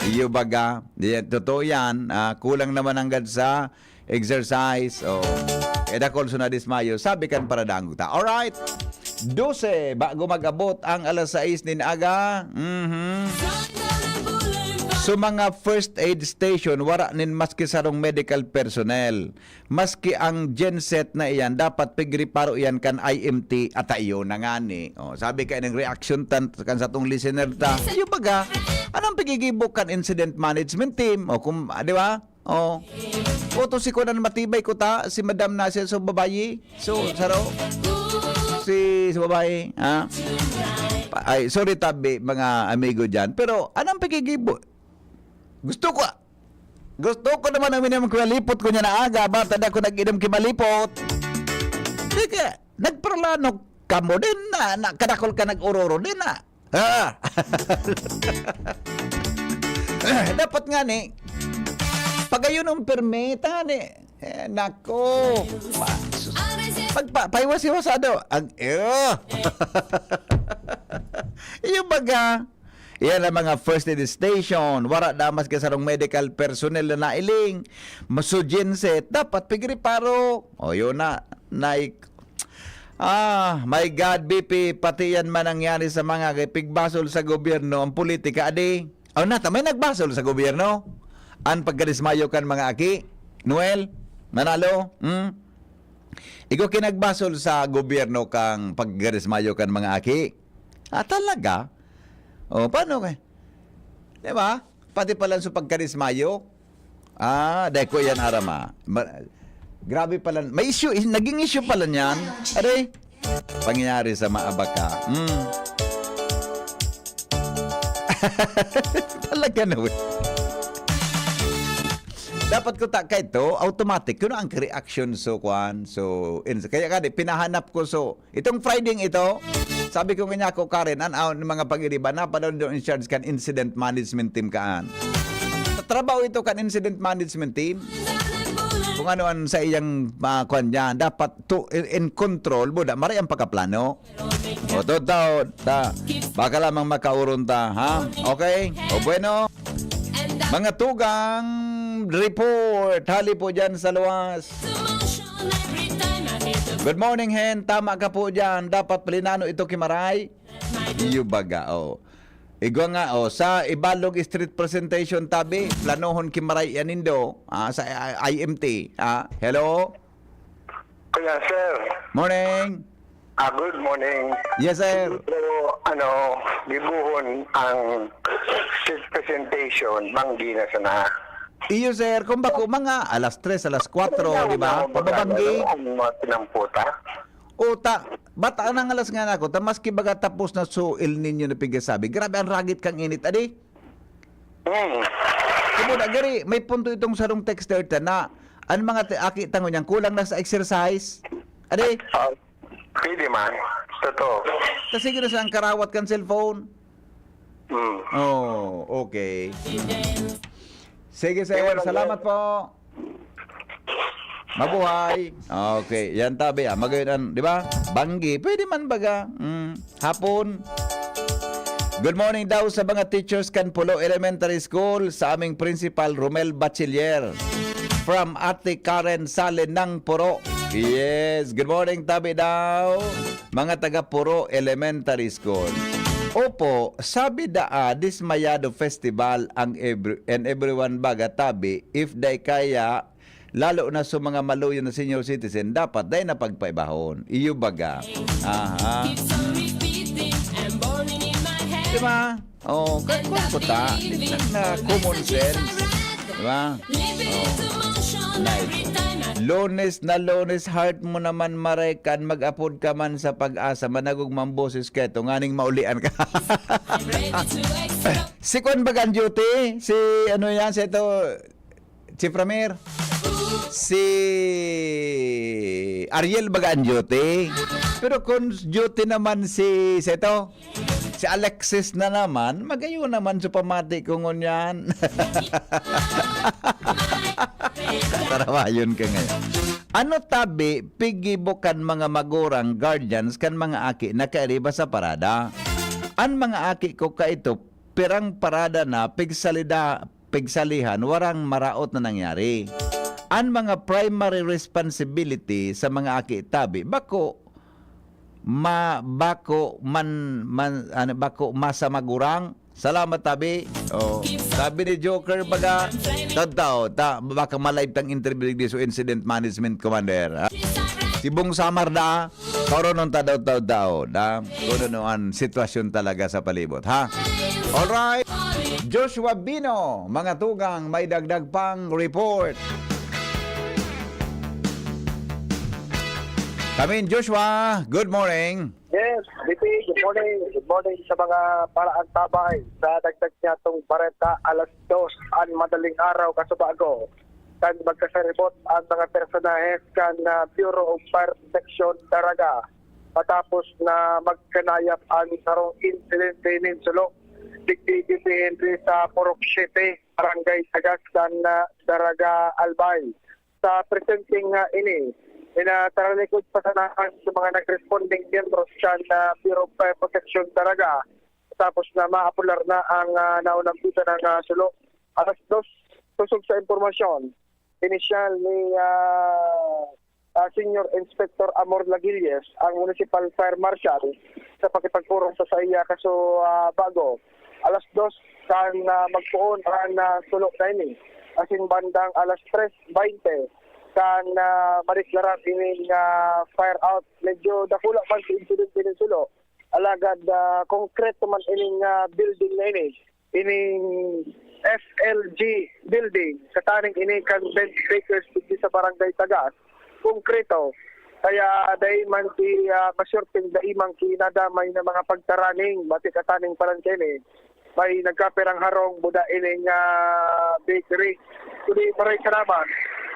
Iyo baga, di, totoo yan. Ah, kulang naman hanggang sa exercise. Oh. Kaya dakul sa nadismayo. Sabi kan paradangog ta. Alright. Dose, bago mag-abot ang alas sais nin aga. Mhm. So, mga first aid station, wara nin maski sarong medical personnel. Maski ang genset na iyan, dapat pigriparo iyan kan I M T at iyo na ngani. Oh, sabi ka ng reaction tan, kan satong listener ta. Iyo baga, anong pigigibo kan incident management team? O kung, ah, di ba? Oh. Oto si kunan matibay ko ta, si Madam Nasir sa babayi. So, saro. Si, sa babayi, ha? Pa-, ay, sorry, Tabi, mga amigo dyan. Pero, anong pigigibo? Gusto ko, gusto ko naman ang minimum kimalipot ko niya na aga, bata na ako nag-inom kimalipot. Di ka, nagparlano kamo din na, na kadakol ka nag-ororo din na. Ah! Dapat nga ni, pagayon ang permita ni. Eh, nako. Pa-, sus-, pagpa-, paiwas-iwasado. Ang, eh. Yung baga, iyan ang mga first aid station. Wara damas ka sarong medical personnel na nailing. Masujenset. Dapat pigriparo. O, yun na. Nai-, ah, my God, B P, pati yan man nangyari sa mga pigbasol sa gobyerno, ang politika, adi. O, nata, may nagbasol sa gobyerno? Ang pagkarismayo kan mga aki? Noel? Manalo? Hmm? Ikaw kinagbasol sa gobyerno kang pagkarismayo kan mga aki? Ah, talaga? O, paano ka? Di ba? Pati pala sa pagkarismayo? Ah, dahil ko yan, Arama. Ma-, grabe pala. May issue, is-, naging issue pala niyan. Aray, pangyayari sa maabaka. Hmm. Talaga na, we. Dapat ko ta kaito, automatic kuno ang reaction, so, kwan. So, in, kaya ka di, pinahanap ko, so, itong Friday ito, sabi ko nga niya ako, Karen, an, an mga pag-iriba, na pala doon in charge kan incident management team kaan. Sa trabaho ito kan incident management team, kung ano ang sa iyang, ah, kwan niya, dapat to, in, in control, buda, maray ang pagkaplano. O, totoo, ta, baka lamang makauron ta, ha? Okay? O, bueno. Mga tugang report, hali po dyan sa luwas. Good morning, Hen. Tama ka po dyan. Dapat plinano ito ki Maray. Iyo baga, o. Igwa nga, o, sa Ibalog Street presentation, tabi, planohon ki Maray yan nindo, ah, sa I M T, ah. Hello? Kuya, sir. Morning. Ah, good morning. Yes, sir. So, ano, gibuhon ang street presentation, banggi na sana. Iyo, sir. Kung bako, mga alas tres, alas kwatro, di ba? Ano, Pababanggi. Ang mga pinamputa. O, ta, bata nang alas nga na ako, ta maski baga tapos na so El Niño na pigasabi, grabe ang ragit kang init, adi? Hmm. Kumbaga, gari, may punto itong sarong texter ta na, ang mga ti-, aki tango niyan, kulang na sa exercise. Adi? Ah, pwede man. Totoo. Kasi gina sa ang karawat kan cellphone. Hmm. Oh, okay. Sige, sir. Iwan lang Salamat yan. po. Mabuhay. Okay. Yan tabi, ah. Magayon, an-, di ba? Banggi. Pwede man baga. Mm. Hapon. Good morning daw sa mga teachers kan Pulo Elementary School, sa aming principal, Romel Bachiller. From Ate Karen Sale ng Puro. Yes. Good morning, tabi daw. Mga taga Puro Elementary School. Opo, sabi daa, dismayado festival ang every-, and everyone baga tabi, if day kaya, lalo na sa mga maluyo na senior citizen, dapat dai na pagpaibahon. Iyo baga. Aha. Di ba? Oh, kaya kung puta, tignan na common sense. Di ba? Oh. Nice. Lunes na Lunes, heart mo naman, Maray, kan mag-apod ka man sa Pag-asa, managog man boses keto, nganing maulian ka. Si Kwan baga ang duty? Si ano yan? Si ito, Chief Ramir? Si Ariel baga ang duty? Pero kung duty naman si, si ito, si Alexis na naman, magayon naman sa pamati ko ngunyan. Tarawayon ka ngayon. Ano tabi, pigibo kan mga magurang, guardians, kan mga aki na kairiba sa parada? An mga aki ko kaito, pirang parada na pigsalida, pigsalihan, warang maraot na nangyari. An mga primary responsibility sa mga aki tabi, bako ma-, bako man, man, ano, bako masa magurang. Salamat, tabi. Oh, sabi ni Joker, baga, tagtao, ta, baka ma-live tang interview digdi so incident management commander, ha? Si Bong Samar da, karonon ta daw, tao, tao, da. Kung ano an sitwasyon talaga sa palibot, ha? Alright. Joshua Bino, mga tugang, may dagdag pang report. Kamin Joshua, good morning. Yes, B P, good morning. Good morning sa mga paraang tabay. Sa dagdag niyatong bareta, alas dos an madaling araw, kasubago, kan magkasaribot ang mga personahes kan, ah, Bureau of Fire Protection, Daraga, matapos na magkanayap ang sarong insidente nin sulo digdi, digdi, Henry, sa Purok Siete, Barangay Tagas, kan, ah, Daraga, Albay. Sa presenteng, ah, ini, pinataralikod pa sana sa mga nagresponding miyembros kan, ah, Bureau of Fire Protection, Daraga, tapos na maapular na ang, ah, naunang bida ng, ah, sulo. Alas dos, kusog sa impormasyon, inisyal ni, ah, ah, Senior Inspector Amor Lagilles, ang Municipal Fire Marshal, sa pakipag-urong sa saiya kaso, ah, bago. Alas dos kan, ah, magpoon ang, ah, sulo na ini. Asin bandang alas tres baynte kan, ah, madeklarar ining, ah, fire out. Medyo dakula man sa insidente nin sulo. Alagad, ah, konkreto man ining, ah, building na ini. Ining F L G building, sa taning ini kan Bench Bakers digdi sa Barangay Tagas, konkreto. Kaya dai man ki, ah, masyurting dai man ki nadamay na mga pagtaraning, bati ka taning palan kaini. may nagkapirang harong buda ining, ah, bakery. Kundi maray ka naman,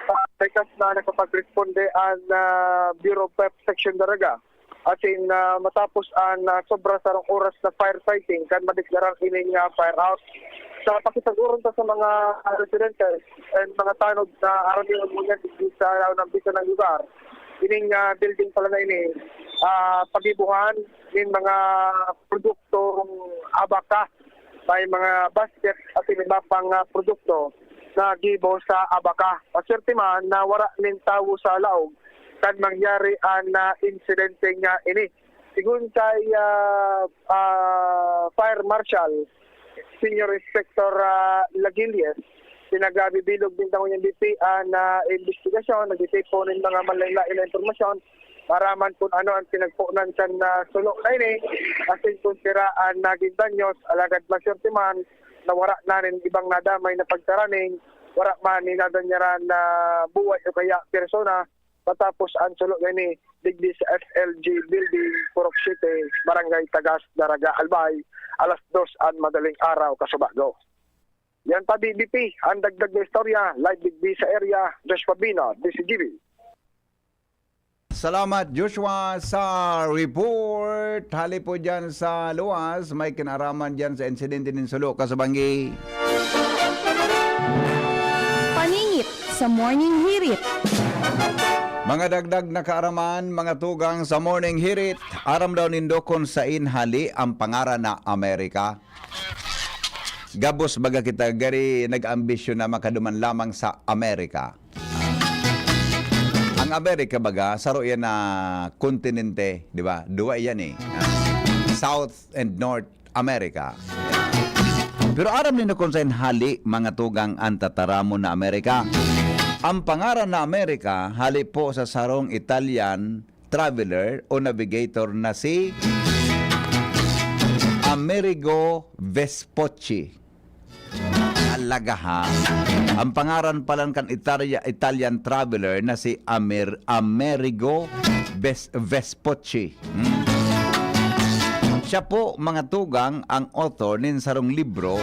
sa likas na nakapagresponde ang, ah, Bureau of Fire Protection Daraga. Asin, ah, matapos ang, ah, sobra sarong oras na firefighting, kan madeklarang ining, ah, fire out. Sa pakisag-oron ta sa mga, ah, residentes and mga tanod na aram niyo ngunyan digdi sa laon ng bisa ng lugar, ining, ah, building pala na ini, ah, pagibuhan nin mga produktong abaka. May mga basket at iba pang, ah, produkto na gibo sa abaka. Maswerte man na wara nin tawo sa laog kan mangyari an, ah, insidente nga ini. Sigon kay, ah, ah, Fire Marshal Senior Inspector, ah, Lagilies, pinagabibilog din tango niyang B P an, ah, investigasyon, nagtitipon ng mga malain-lain na impormasyon, maraman kung ano ang pinagpunan kan, ah, sulo na ini, asin kung sira ang naging danyos, alagad maswerte man na wara na nin ibang nadamay na pagtaraning, wara man ni nadanyaran na buhay o kaya persona, matapos ang sulo na ini digdi sa F L G Building, Purok City, Barangay Tagas, Daraga, Albay, alas dos an madaling araw, kasubago. Yan pa, B B P, ang dagdag na istorya, live digdi sa area, Josh Pabina, D C G B. Salamat, Joshua, sa report. Hali po dyan sa luwas, may kinaraman dyan sa insidente nin sulo, kasubanggi. Paningit sa Morning Hirit. Mga dagdag na kaaraman, mga tugang sa Morning Hirit, aram daw nindo kung sain hali ang pangaran na Amerika? Gabos baga kita gari nag-ambisyon na makaduman lamang sa Amerika. Ang Amerika baga, saro yan na kontinente, di ba? Duwa yan eh. South and North America. Pero aram nindo kung saan hali, mga tugang, ang tataramon na Amerika? Ang pangaran na Amerika, hali po sa sarong Italian traveler o navigator na si Amerigo Vespucci. Talaga, ha? Ang pangaran palan kan Italia-, Italian traveler na si Amer-, Amerigo Ves-, Vespucci. Hmm. Siya po, mga tugang, ang author nin sarong libro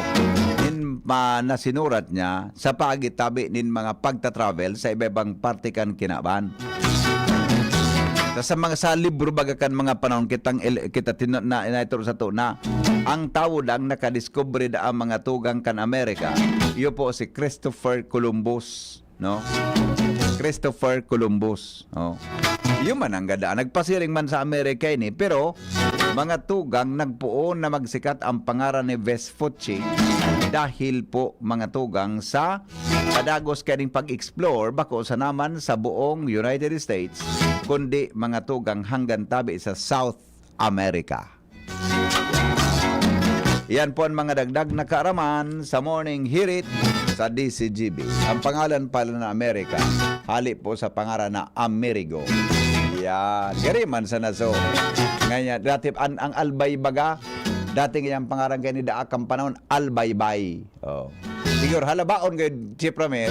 nin, ah, na sinurat niya sa paagi tabi nin mga pagta-travel sa iba-ibang parte kan kinaban. Sa, sa mga, sa libro baga kan mga panahon kitang el-, kita tino-, na, na ito sa to na ang tawo lang nakadiskubre da ang mga tugang kan Amerika, iyo po si Christopher Columbus, no? Christopher Columbus, oh. Iyo man ang gada, nagpasiring man sa Amerika ini, pero mga tugang nagpoon na magsikat ang pangaran ni Vespucci dahil po, mga tugang, sa padagos kaning pag-explore, bako sana man sa buong United States, kundi, mga tugang, hanggang tabi sa South America. Yan po ang mga dagdag na kaaraman sa Morning Hirit sa D C G B. Ang pangalan pala na Amerika, hali po sa pangaran na Amerigo. Yan. Gari man sa naso. Ngayon, dati, ang, ang Albay baga, dati ngayang pangaran kayo ni Daak ang panahon, Albaybay. Oh. Siguro, halabaon kayo, Chief Ramir,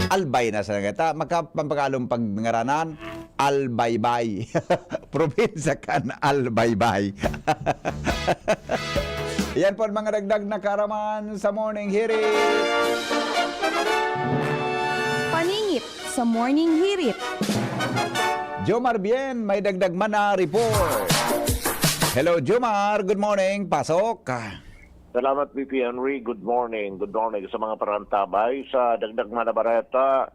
Albay na sa nagata. Makapampagalong pag ngaranan, Albaybay. Probinsya kan Albaybay. Yan po ang mga dagdag na kaaraman sa Morning Hirit. Paningit sa Morning Hirit. Jomar Bien, may dagdag man na report. Hello, Jomar. Good morning. Pasok. Salamat, V P Henry. Good morning. Good morning sa mga parantabay. Sa dagdag man na bareta,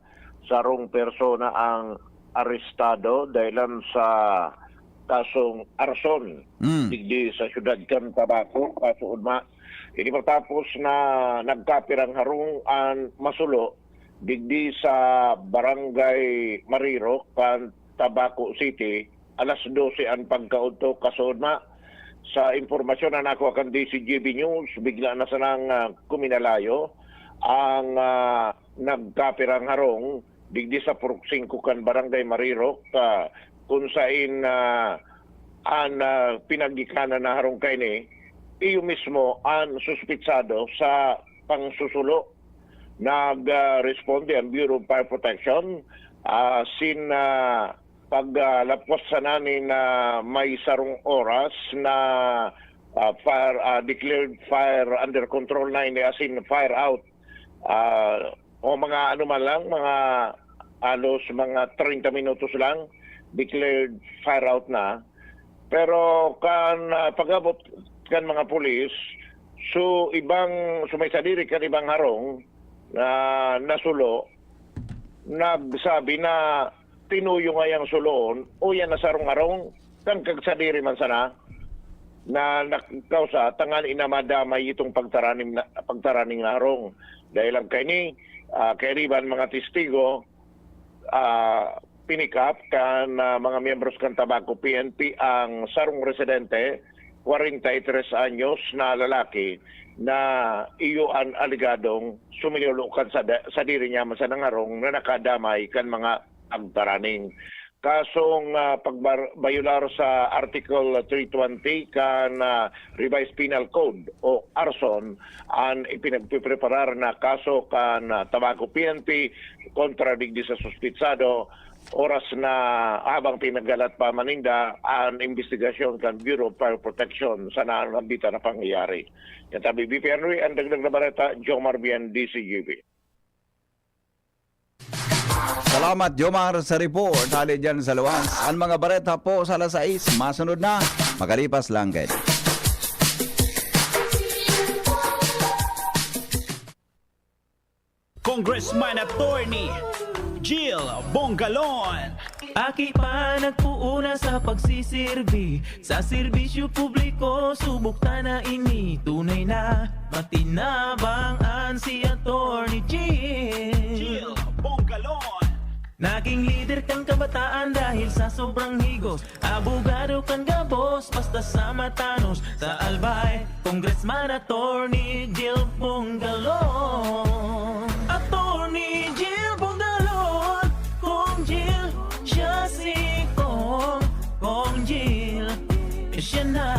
sarong persona ang arestado dahilan sa kasong arson, mm, digdi sa siyudad kan Tabaco, kaso ugma. Ini matapos na nagkapirang harong an masulo digdi sa Barangay Marirok kan Tabaco City, alas dose an pagkaudto, kaso ugma. Sa impormasyon na nakuha kan D C G B News, bigla na sanang, ah, kuminalayo ang, ah, nagkapirang harong digdi sa Purok Singko kan Barangay Marirok, ah, kun sain, ah, an, ah, pinaggikanan na harong kaini, iyo mismo an suspitsado sa pangsusulo. Nag, ah, responde ang Bureau of Fire Protection, ah, sin, ah, pag, ah, lapwas sana nin, ah, may sarong oras na ah, fire, ah, declared fire under control na, ini asin fire out. Ah, o mga ano man lang, mga halos mga treinta minutos lang, declared fire out na. Pero kan, ah, pag-abot kan mga pulis, so ibang, so may sadiri kan ibang harong na nasulo, nagsabi na tinuyo ngayang suloon, o yan na sarong harong, kan kagsadiri man sana, na nakausa, tangan ina madamay itong pagtaranim na, pagtaraning na harong. Dahil ang kaini, ah, kairiban mga testigo, ah, pinick up kan, ah, mga miyembros kan Tabaco P N P ang sarong residente, kwarenta y tres anyos na lalaki, na iyo an aligadong suminulo kan sa, sadiri niya man sa nangarong na nakadamay kan mga pagtaraning. Kasong, ah, pagbar-, bayular sa Article three twenty kan, ah, Revised Penal Code o arson, an ipinagpipreparar na kaso kan, ah, Tabaco P N P kontra digdi sa suspitsado, oras na habang pinagalat pa maninda an imbestigasyon kan Bureau of Fire Protection sa naambita na pangyayari. Yan tabi, B P N Rui, ang dagdag na bareta, Jomar Bien, D C G B. Salamat, Jomar, sa report. Hali dyan sa luwas. Ang mga bareta po sa alas sais, masunod na. Makalipas lang kayo. Congressman Attorney Jill Bongalon. Aki pa nagpuuna sa pagsisirbi sa serbisyo publiko, subok ta na ini tunay na matinabang an si Attorney Jill. Jill Bongalon. Naging lider kan kabataan dahil sa sobrang higos, abogado kan gabos basta sa matanos. Sa Albay, Congressman Attorney Jill Bongalon. Attorney Jill Bongalon, Kong Jill, siya si Kong, Kong Jill. Siya na,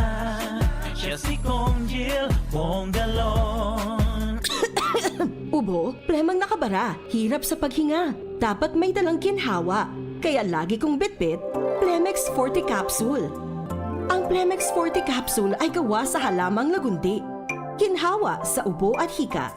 siya si Kong Jill Bongalon. Ubo, plemang nakabara, hirap sa paghinga. Dapat may dalang ginhawa. Kaya lagi kong bitbit, Plemex Forte Capsule. Ang Plemex Forte Capsule ay gawa sa halamang lagundi. Ginhawa sa ubo at hika.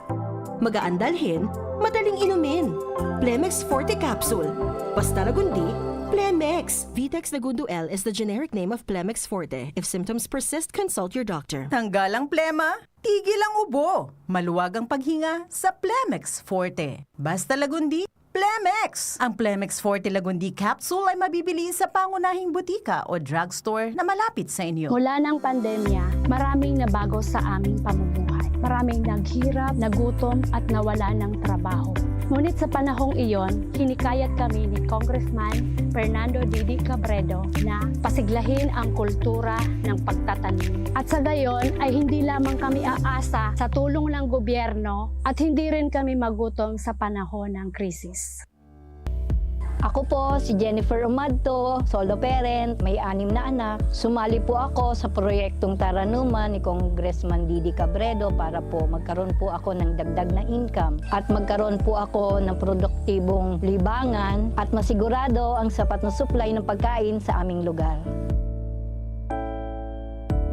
Magaan dalhin, madaling inumin. Plemex Forte Capsule. Basta lagundi, Plemex. Vitex Lagundo L is the generic name of Plemex Forte. If symptoms persist, consult your doctor. Tanggal ang plema, tigil ang ubo. Maluwag ang paghinga sa Plemex Forte. Basta lagundi, Plemex! Ang Plemex Forte Lagundi Capsule ay mabibili sa pangunahing butika o drugstore na malapit sa inyo. Mula ng pandemya, maraming nabago sa aming pamumuhay. Maraming naghirap, nagutom, at nawala ng trabaho. Ngunit sa panahong iyon, hinikayat kami ni Congressman Fernando Didi Cabredo na pasiglahin ang kultura ng pagtatanim. At sa gayon ay hindi lamang kami aasa sa tulong ng gobyerno at hindi rin kami magutom sa panahon ng krisis. Ako po si Jennifer Umadto, solo parent, may anim na anak. Sumali po ako sa proyektong Taranuman ni Congressman Didi Cabredo para po magkaroon po ako ng dagdag na income at magkaroon po ako ng produktibong libangan at masigurado ang sapat na supply ng pagkain sa aming lugar.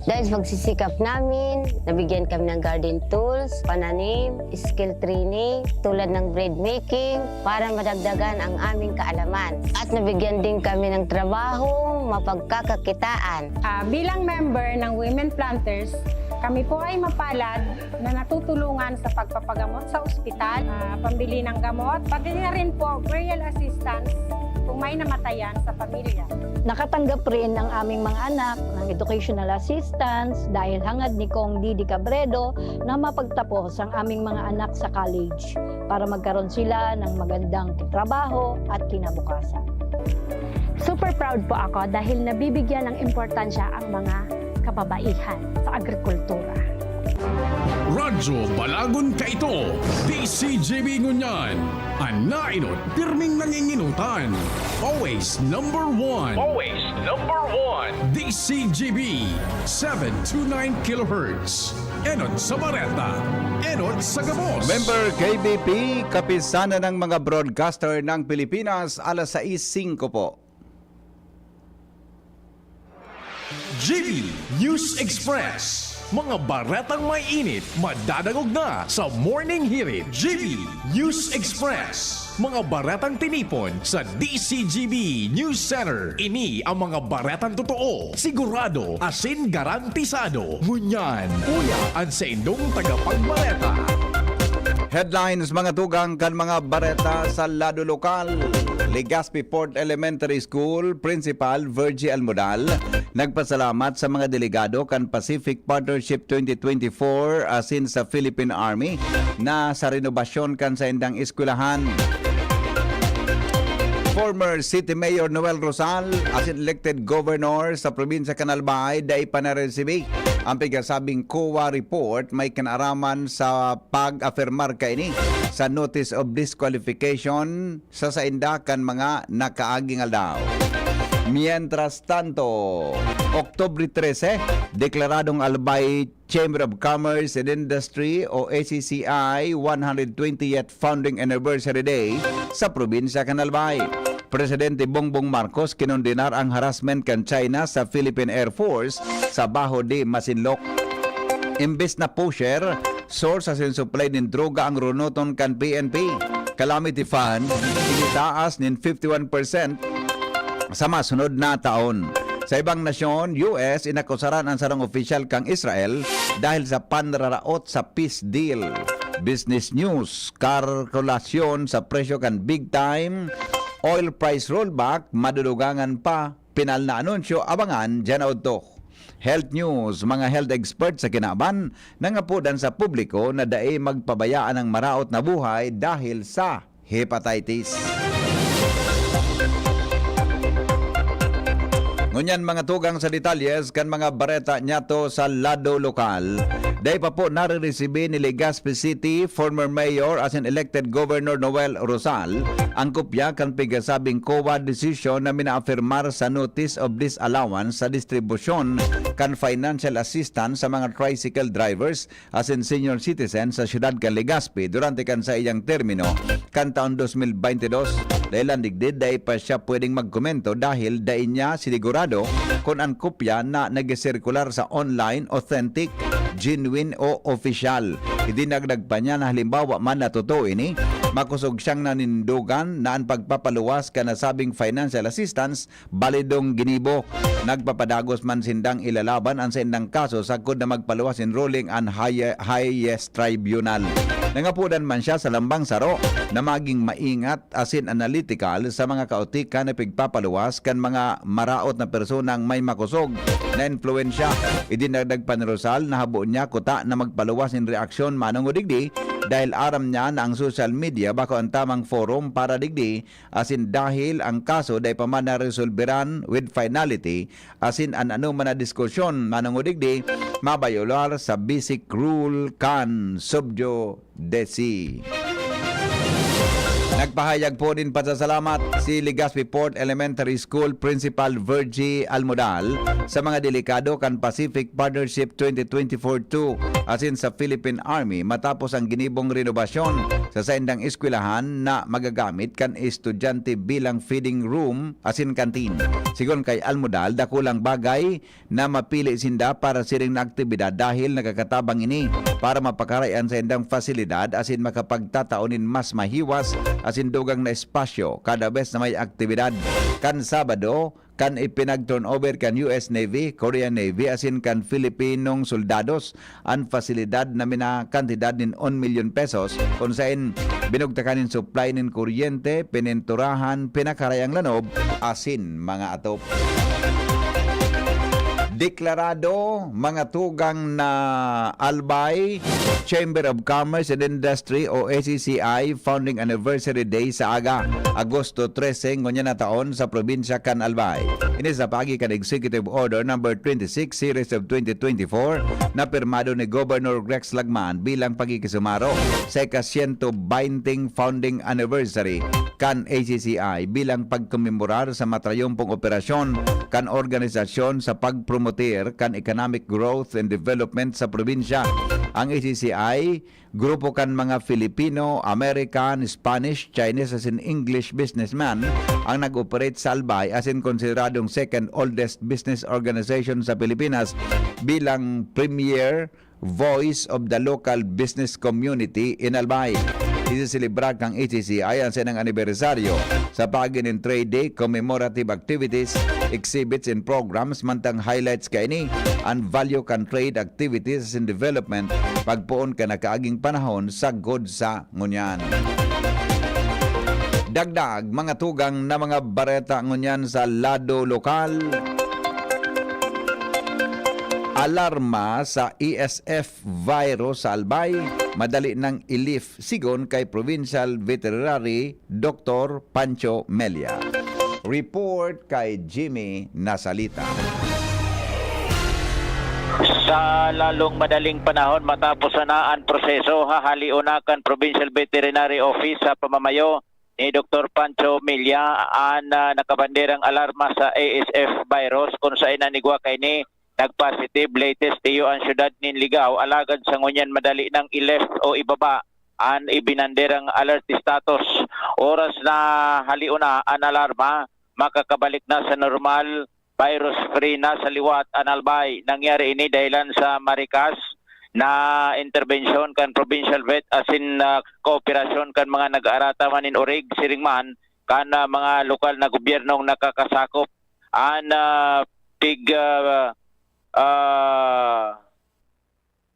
Dahil sa pagsisikap namin, nabigyan kami ng garden tools, pananim, skill training, tulad ng bread making, para madagdagan ang aming kaalaman. At nabigyan din kami ng trabaho, mapagkakakitaan. Ah, bilang member ng Women Planters, kami po ay mapalad na natutulungan sa pagpapagamot sa ospital, ah, pambili ng gamot, pati na rin po burial assistance kung may namatayan sa pamilya. Nakatanggap rin ang aming mga anak ng educational assistance dahil hangad ni Kong Didi Cabredo na mapagtapos ang aming mga anak sa college para magkaroon sila ng magandang trabaho at kinabukasan. Super proud po ako dahil nabibigyan ng importansya ang mga kababaihan sa agrikultura. Radyo Balagon Kaito, D C G B ngunyan, an nainot pirming nanginginutan. Always number one. Always number one. D C G B, seven two nine kilohertz. Enot sa bareta, enot sa gabos. Member K B P, Kapisanan ng mga Broadcaster ng Pilipinas, alas sais singko po. G B News Express. Mga baretang may init, madadangog na sa Morning Hirit, G B News Express. Mga baretang tinipon sa D C G B News Center. Ini ang mga baretang totoo, sigurado, asin garantisado. Ngunyan, uya an saindong tagapagbareta. Headlines, mga tugang kan mga bareta sa lado lokal. Legazpi Port Elementary School Principal Virgie Almodal nagpasalamat sa mga delegado kan Pacific Partnership twenty twenty-four asin sa Philippine Army na sa renobasyon kan saindang eskwelahan. Former City Mayor Noel Rosal asin elected governor sa probinsya kan Albay dai pa naresibi ang pigasabing COA report may kinaaraman sa pag-afirmar kaini sa notice of disqualification sa sainda kan mga nakaaging aldaw. Mientras tanto, Oktubre trese, deklaradong Albay Chamber of Commerce and Industry o A C C I one hundred twentieth Founding Anniversary Day sa probinsya kan Albay. Presidente Bongbong Marcos kinondenar ang harassment kan China sa Philippine Air Force sa Bajo de Masinloc. Imbes na pusher, source asin supply nin droga ang runoton kan P N P. Calamity Fund, initaas nin fifty-one percent sa masunod na taon. Sa ibang nasyon, U S, inakusaran ang sarong opisyal kan Israel dahil sa panraraot sa peace deal. Business News, kalkulasyon sa presyo kan big time oil price rollback, madudugangan pa, pinal na anunsyo, abangan diyan na udto. Health News, mga health expert sa kinaban, nangapodan sa publiko na dai magpabayaan ang maraot na buhay dahil sa hepatitis. Ngunyan, mga tugang sa detalyes kan mga bareta niyato sa lado lokal. Dai pa po nariresibi ni Legazpi City former mayor asin elected governor Noel Rosal ang kopya kan pigasabing COA decision na minaafirmar sa notice of disallowance sa distribusyon kan financial assistance sa mga tricycle drivers asin senior citizen sa siyudad kan Legazpi durante kan saiyang termino kan taon dos mil baynte dos. Dahilan digdi, dai pa siya pwedeng magkomento dahil dai niya sinigurado kun an kopya na nagsisirkular sa online authentic, genuine o opisyal. Idinagdag pa niya na halimbawa man na totoo ini, makosog siyang nanindogan na an pagpapaluwas kan nasabing financial assistance balidong ginibo. Nagpapadagos man sindang ilalaban an saindang kaso sagkod na magpaluwas nin ruling an high-, highest tribunal. Nangapodan man siya sa lambang saro na maging maingat asin analytical sa mga kaotikan na pigpapaluwas kan mga maraot na personang may makosog na impluwensya. Idinagdag pa ni Rosal na habo niya kuta na magpaluwas nin reaksyon manongod digdi dahil aram niya na ang social media bako an tamang forum para digdi asin dahil ang kaso dai pa man naresolberan with finality, asin an anoman na diskusyon manongod digdi mabayolar sa basic rule kan Sub Judice. Nagpahayag po nin pasasalamat si Legazpi Port Elementary School Principal Virgie Almodal sa mga delegado kan Pacific Partnership twenty twenty-four two asin sa Philippine Army matapos ang ginibong renobasyon sa saindang eskwelahan na magagamit kan estudyante bilang feeding room asin canteen. Sigon kay Almodal, dakulang bagay na mapili sinda para siring na aktibidad dahil nakakatabang ini para mapakaray an saindang pasilidad asin makapagtatao nin mas mahiwas asin dugang na espasyo kada bes na may aktibidad. Kan Sabado, kan ipinag-turnover kan U S Navy, Korean Navy asin kan Filipinong soldados an pasilidad na minakantidad nin one milyon pesos, kun saen binugtakan nin supply nin kuryente, pininturahan, pinakaray ang lanob, asin mga atop. Deklarado mga tugang na Albay Chamber of Commerce and Industry o A C C I Founding Anniversary Day sa aga, Agosto trese, ngunyan na taon sa probinsya kan Albay. Ini sa paagi kan Executive Order number twenty-six series of twenty twenty-four na pirmado ni Governor Rex Lagman bilang pagkikisumaro sa ika-siyento baynting founding anniversary kan A C C I bilang pagkomemorar sa matrayumpong operasyon kan organisasyon sa pagpromote motor kan economic growth and development sa probinsya. Ang A C C I, grupo kan mga Filipino, American, Spanish, Chinese asin English businessman ang nag-operate sa Albay asin konsideradong second oldest business organization sa Pilipinas bilang premier voice of the local business community in Albay. Isiselebrad kan A C C I an sainang anibersaryo sa paagi nin Trade Day, commemorative activities, exhibits and programs, mantang highlights kaini an value kan trade activities and development pagpoon kan nakaaging panahon sagkod sa ngunyan. Dagdag mga tugang na mga bareta ngunyan sa lado lokal. Alarma sa E S F virus sa Albay, madali nang i-lift, sigon kay Provincial Veterinary Doktor Pancho Melia. Report kay Jimmy Nasalita. Sa lalong madaling panahon, matapos na an proseso, hahalion na kan Provincial Veterinary Office sa pamamayo ni Doktor Pancho Melia an, ah, nakabanderang alarma sa A S F virus, kun saen an igwa kaini nag-positive. Latest iyo an siyudad nin Ligao, alagad sa ngunyan madali nang i-lift o ibaba an ibinanderang alert status. Oras na halion na an alarma, makakabalik na sa normal, virus-free na sa liwat an Albay. Nangyari ini dahilan sa marikas na interbensyon kan provincial vet asin, ah, kooperasyon kan mga nag-aarata man nin orig, siring man kan, ah, mga lokal na gobyernong nakakasakop. An, ah, pig-, ah, ah,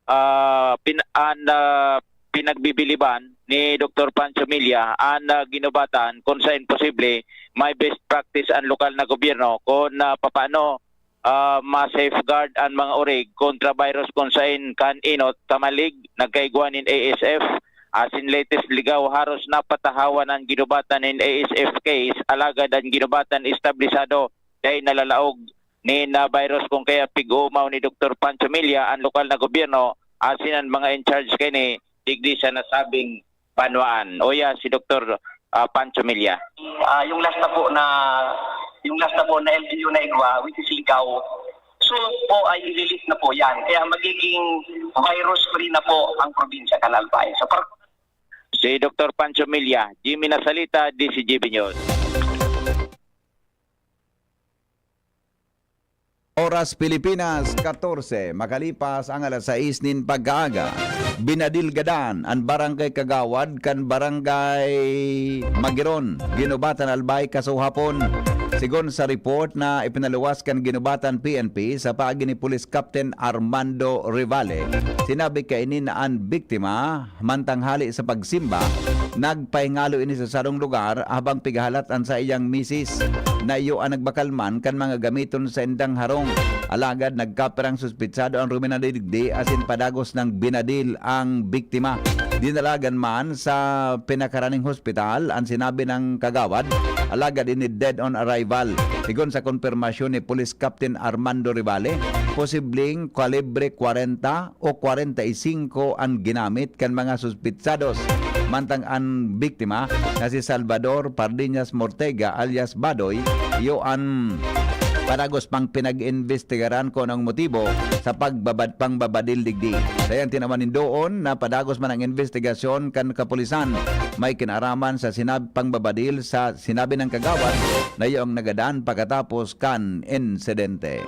ah, pin-, an, ah, pinagbibiliban ni Doktor Pancho Milla an, ah, ginubatan kun saen posible may best practice an lokal na gobyerno kun, ah, papaano, ah, ma-safeguard an mga orig kontra virus kun saen kan enot, tamalig, nagkaigwa nin A S F. Asin latest ligaw, haros napatahawan an ginubatan nin A S F case, alagad an ginubatan establisado dai nalalaog nin, ah, virus kun kaya pig-oomaw ni Doktor Pancho Milla an lokal na gobyerno asin an mga in charge kaini digdi sa nasabing banwaan. Uya si Doktor, ah, Pancho Milla. Ah, yung last na po na, yung last na po na L G U na igwa, which is Ligao, so po ay ililist na po yan. Kaya magiging virus-free na po ang probinsya kan Albay. So, par- Si Doktor Pancho Milla, Jimmy Nasalita, D C G B News. Oras Pilipinas, katorse, makalipas ang alas sais nin pagkaaga. Binadil gadan an barangay kagawad kan Barangay Magiron, Guinobatan, Albay, kasuhapon. Sigon sa report na ipinaluwas kan Guinobatan P N P sa paagi ni Police Captain Armando Rivale, sinabi kaini na an biktima, mantang hali sa pagsimba, nagpahingalo ini sa sarong lugar habang pigahalat an saiyang misis na iyo an nagbakal man kan mga gamiton sa indang harong. Alagad nagkapirang suspitsado an ruminadigdi asin padagos nang binadil ang biktima. Dinalagan man sa pinakaraning hospital an sinabi nang kagawad, alagad ini dead on arrival. Sigon sa konpirmasyon ni Police Captain Armando Rivale, posibleng kalibre kwarenta o kwarenta y singko an ginamit kan mga suspitsados. Mantang an biktima na si Salvador Pardiñas Mortega alias Badoy, iyo an padagos pang pinag-imbestigaran kun anong motibo sa pagbabad-, pangbabadil digdi. Sa iyang tinawan nin doon na padagos man ang imbestigasyon kan kapulisan, may kinaaraman sa sinab-, pangbabadil sa sinabi ng kagawad na iyo ang nagadan pagkatapos kan insidente.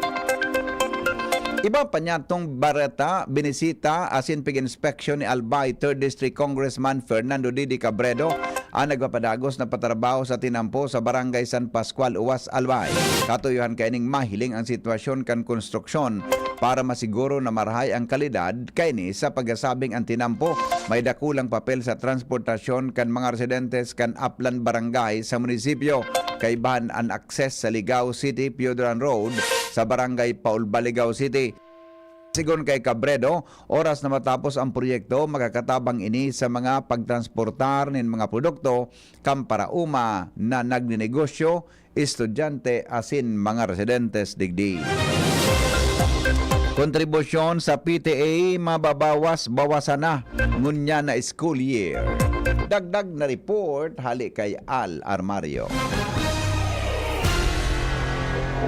Iba pa niyatong bareta, binisita asin pig-inspeksyon ni Albay Third District Congressman Fernando Didi Cabredo ang nagpapadagos na patrabaho sa tinampo sa Barangay San Pascual, Uwas, Albay. Katuyohan kaining mahiling ang sitwasyon kan konstruksyon para masiguro na marahay ang kalidad kaini sa pagsasabing an tinampo may dakulang papel sa transportasyon kan mga residentes kan Aplan Barangay sa munisipyo. Kaibahan an access sa Ligao City, Pio Duran Road, sa Barangay Paulba, Ligao City. Sigon kay Cabredo, oras na matapos ang proyekto, makakatabang ini sa mga pagtransportar nin mga produkto kan paraoma na nagninegosyo, estudyante asin mga residentes digdi. Kontribusyon sa P T A mababawas-bawasan na ngunyan na school year. Dagdag na report hali kay Al Armario.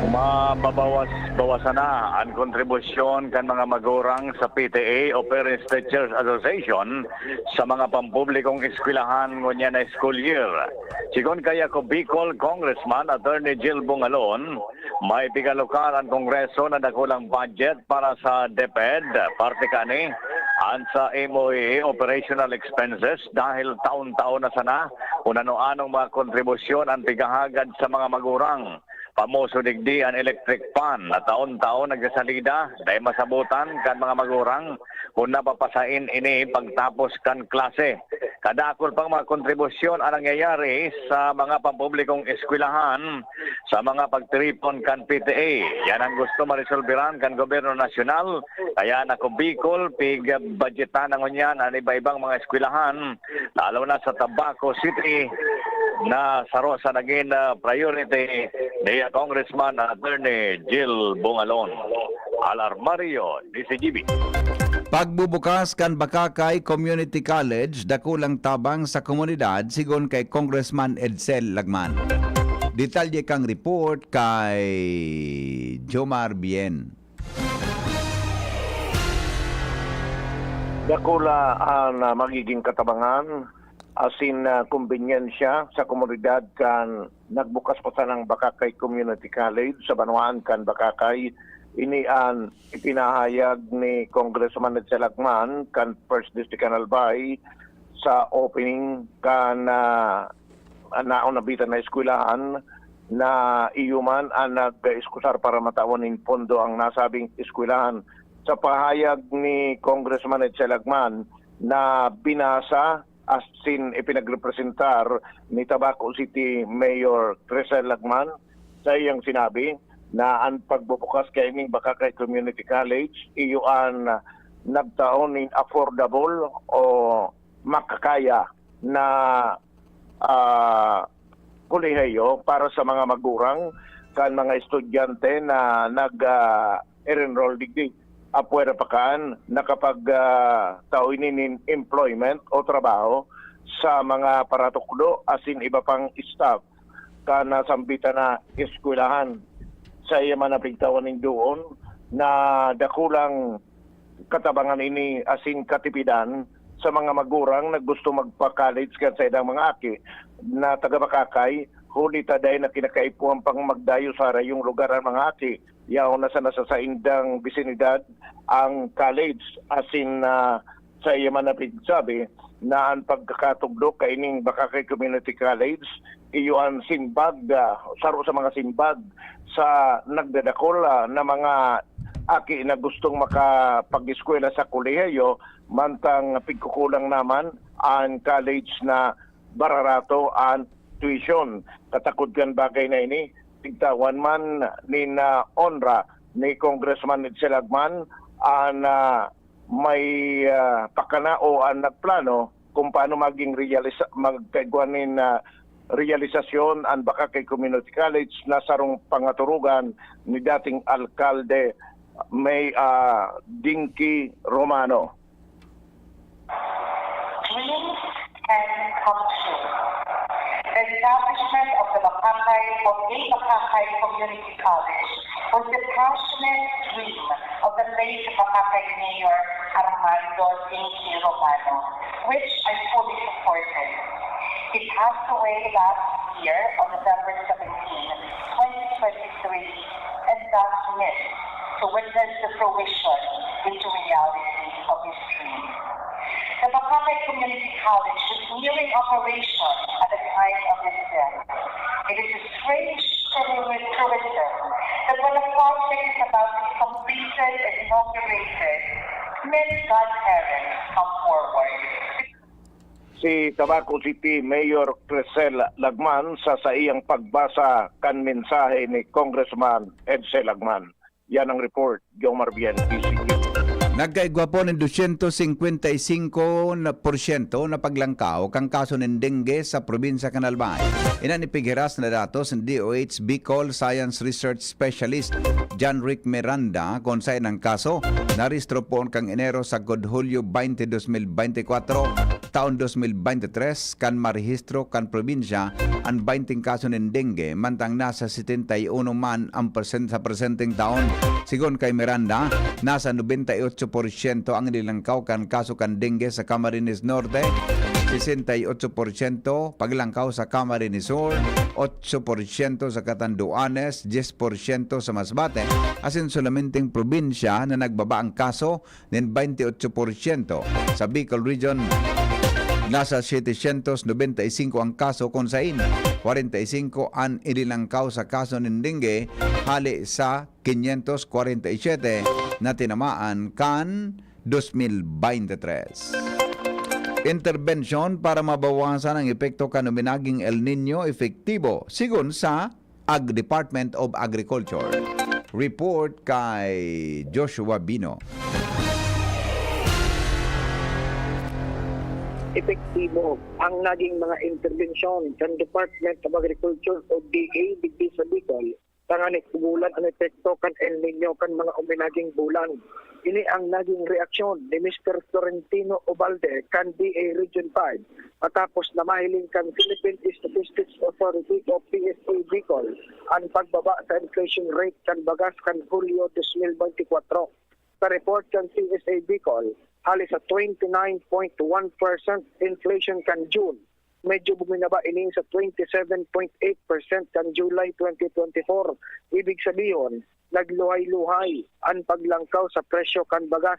Mababawas-bawasan na an kontribusyon kan mga magurang sa P T A o Parents Teachers Association sa mga pampublikong eskwelahan ngunyan na school year. Sigon kay Ako Bicol Congressman Attorney Jill Bungalon, may pigalokar an Kongreso na dakulang budget para sa DepEd, parte kani an sa M O E operational expenses, dahil taon-taon na sana kun ano-anong mga kontribusyon an pigahagad sa mga magurang. Pamoso digdi an electric fan na taon-taon nagsasalida, dai masabotan kan mga magurang kun napapasain ini pagtapos kan klase. Kadakul pang mga kontribusyon an nangyayari sa mga pampublikong eskwelahan sa mga pagtiripon kan P T A. Yan ang gusto maresolberan kan gobyerno nasyonal, kaya an Ako Bicol pigbudgetan na ngunyan an iba-ibang mga eskwelahan, lalo na sa Tabaco City, na saro sa naging, ah, priority ni Congressman Attorney Jill Bungalon. Alarmario, D C G B. Pagbubukas kan Bacacay Community College, dakulang tabang sa komunidad, sigon kay Congressman Edsel Lagman. Detalye kang report kay Jomar Bien. Dakula an, ah, magiging katabangan asin, ah, kombenyensya sa komunidad kan nagbukas pa sanang Bacacay Community College sa banwaan kan Bacacay. Ini an ipinahayag ni Congressman Edsel Lagman kan First District kan Albay sa opening kan, ah, naon na bitan na eskwelahan, na iyo man an nag-iskusar para matawan nin pondo ang nasabing eskwelahan. Sa pahayag ni Congressman Edsel Lagman na binasa asin ipinagrepresentar ni Tabaco City Mayor Crisel Lagman, sa iyang sinabi na an pagbubukas kaining Bacacay Community College iyo an nagtao nin affordable o makakaya na, ah, kolehiyo para sa mga magurang kan mga estudyante na nag, ah, enroll digdi. Apwera pa kan nakapag, ah, tao ini nin employment o trabaho sa mga paratukdo asin iba pang staff kan nasambitan na eskwelahan. Sa iya man napigtawan nin doon na dakulang katabangan ini asin katipidan sa mga magurang na gusto magpa-college kan saindang mga aki na taga Bacacay, huli ta dai na kinakaipuhan pang magdayo sa harayong lugar an mga aki. Yaon na sana sa saindang bisinidad ang college, asin, ah, sa iya man na pigsabi na an pagkakatugdok kaining Bacacay Community College, iyo an simbag, ah, saro sa mga simbag sa nagdadakol, ah, na mga aki na gustong makapag-eskwela sa kolehiyo, mantang pigkukulang naman an college na bararato an tuition. Katakod kan bagay na ini, tigtawan man nin, ah, onra ni Congressman Edsel Lagman an, ah, may, ah, pakana o an nagplano kung paano maging realisa-, magkaigwa nin, ah, realisasyon an Bacacay Community College na sarong pangaturugan ni dating alkalde may, ah, Dinky Romano. Dreams can come true. The establishment of the Bacacay, of the Bacacay Community College was the passionate dream of the late Bacacay Mayor Armando Dinky Romano, which I fully supported. He passed away last year on November seventeenth, twenty twenty-three, and thus missed to witness the fruition into reality of his dream. The Bacacay Community College is nearing operation at the time of his death. It is a strange truism that when a project is about to be completed and inaugurated, many godparents come forward. Si Tabaco City Mayor Crisel Lagman sa saiyang pagbasa kan mensahe ni Congressman Edsel Lagman. Yan ang report, Jomar Bien, D C T. Nagkaigwa po nin dosyentos singkwenta y singko na porsyento na paglangkaw kan kaso nin dengue sa probinsya kan Albay. Iyan an ipighiras na datos ni D O H Bicol Science Research Specialist John Rick Miranda, kun saen an kaso narehistro poon kan Enero sagkod Hulyo twenty, dos mil bente kwatro. taon dos mil bente tres kan marehistro kan probinsya an bainting kaso nin dengue, mantang nasa setenta y uno man ang persen-, sa presenteng taon. Sigon kay Miranda, nasa nobenta y otso porsyento ang nilangkaw kan kaso kan dengue sa Camarines Norte, sesenta y otso porsyento paglangkaw sa Camarines Sur, otso porsyento sa Catanduanes, dyes porsyento sa Masbate, asin solamenteng probinsya na nagbaba ang kaso nin bainti otso porsyento. Sa Bicol Region, nasa setecientos nobenta y singko ang kaso, kun sain kwarenta y singko an ilinangkaw sa kaso nin dengue, hali sa quinientos kwarenta y siete na tinamaan kan dos mil bente tres. Interbensyon para mabawasan ang epekto kan uminaging El Niño epektibo, sigon sa Ag-, Department of Agriculture. Report kay Joshua Bino. Epektibo ang naging mga interbensyon kan Department of Agriculture o D A digdi sa Bicol, tanganing ugulan an epekto kan El Niño kan mga uminaging bulan. Ini ang naging reaksyon ni Mister Florentino Ubalde kan D A Region five, matapos na mahiling kan Philippine Statistics Authority o P S A Bicol an pagbaba sa inflation rate kan bagas kan Hulyo dos mil bente kwatro. Sa report kan P S A Bicol, hali sa twenty nine point one percent inflation kan June, medyo buminaba ini sa twenty seven point eight percent kan July twenty twenty four. Ibig sabihon, nagluhay-luhay an paglangkaw sa presyo kan bagas.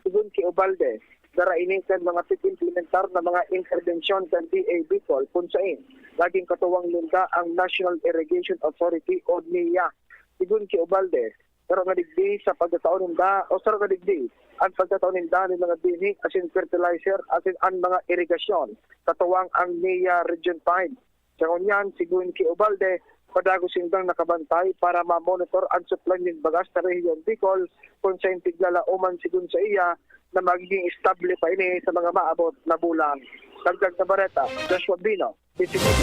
Sigon ki Ubalde, dara ini kan mga pig-implementar na mga interbensyon kan D A Bicol, kun sain naging katuwang ninda ang National Irrigation Authority o NIA. Sigon ki Ubalde, saro nga digdi sa pagtatao ninda, o saro nga digdi ang pagtatao ninda nin mga binhi asin fertilizer asin an mga irigasyon, katuwang ang NIA Region five. Sa ngunyan, sigon ki Ubalde, padagos sindang nakabantay para ma-monitor ang supply nin bagas sa Rehiyon Bicol, kun sain tiglalaoman, sigon sa iya, na magiging estable pa ini sa mga maabot na bulan. Dagdag na bareta, Joshua Bino, D C T V.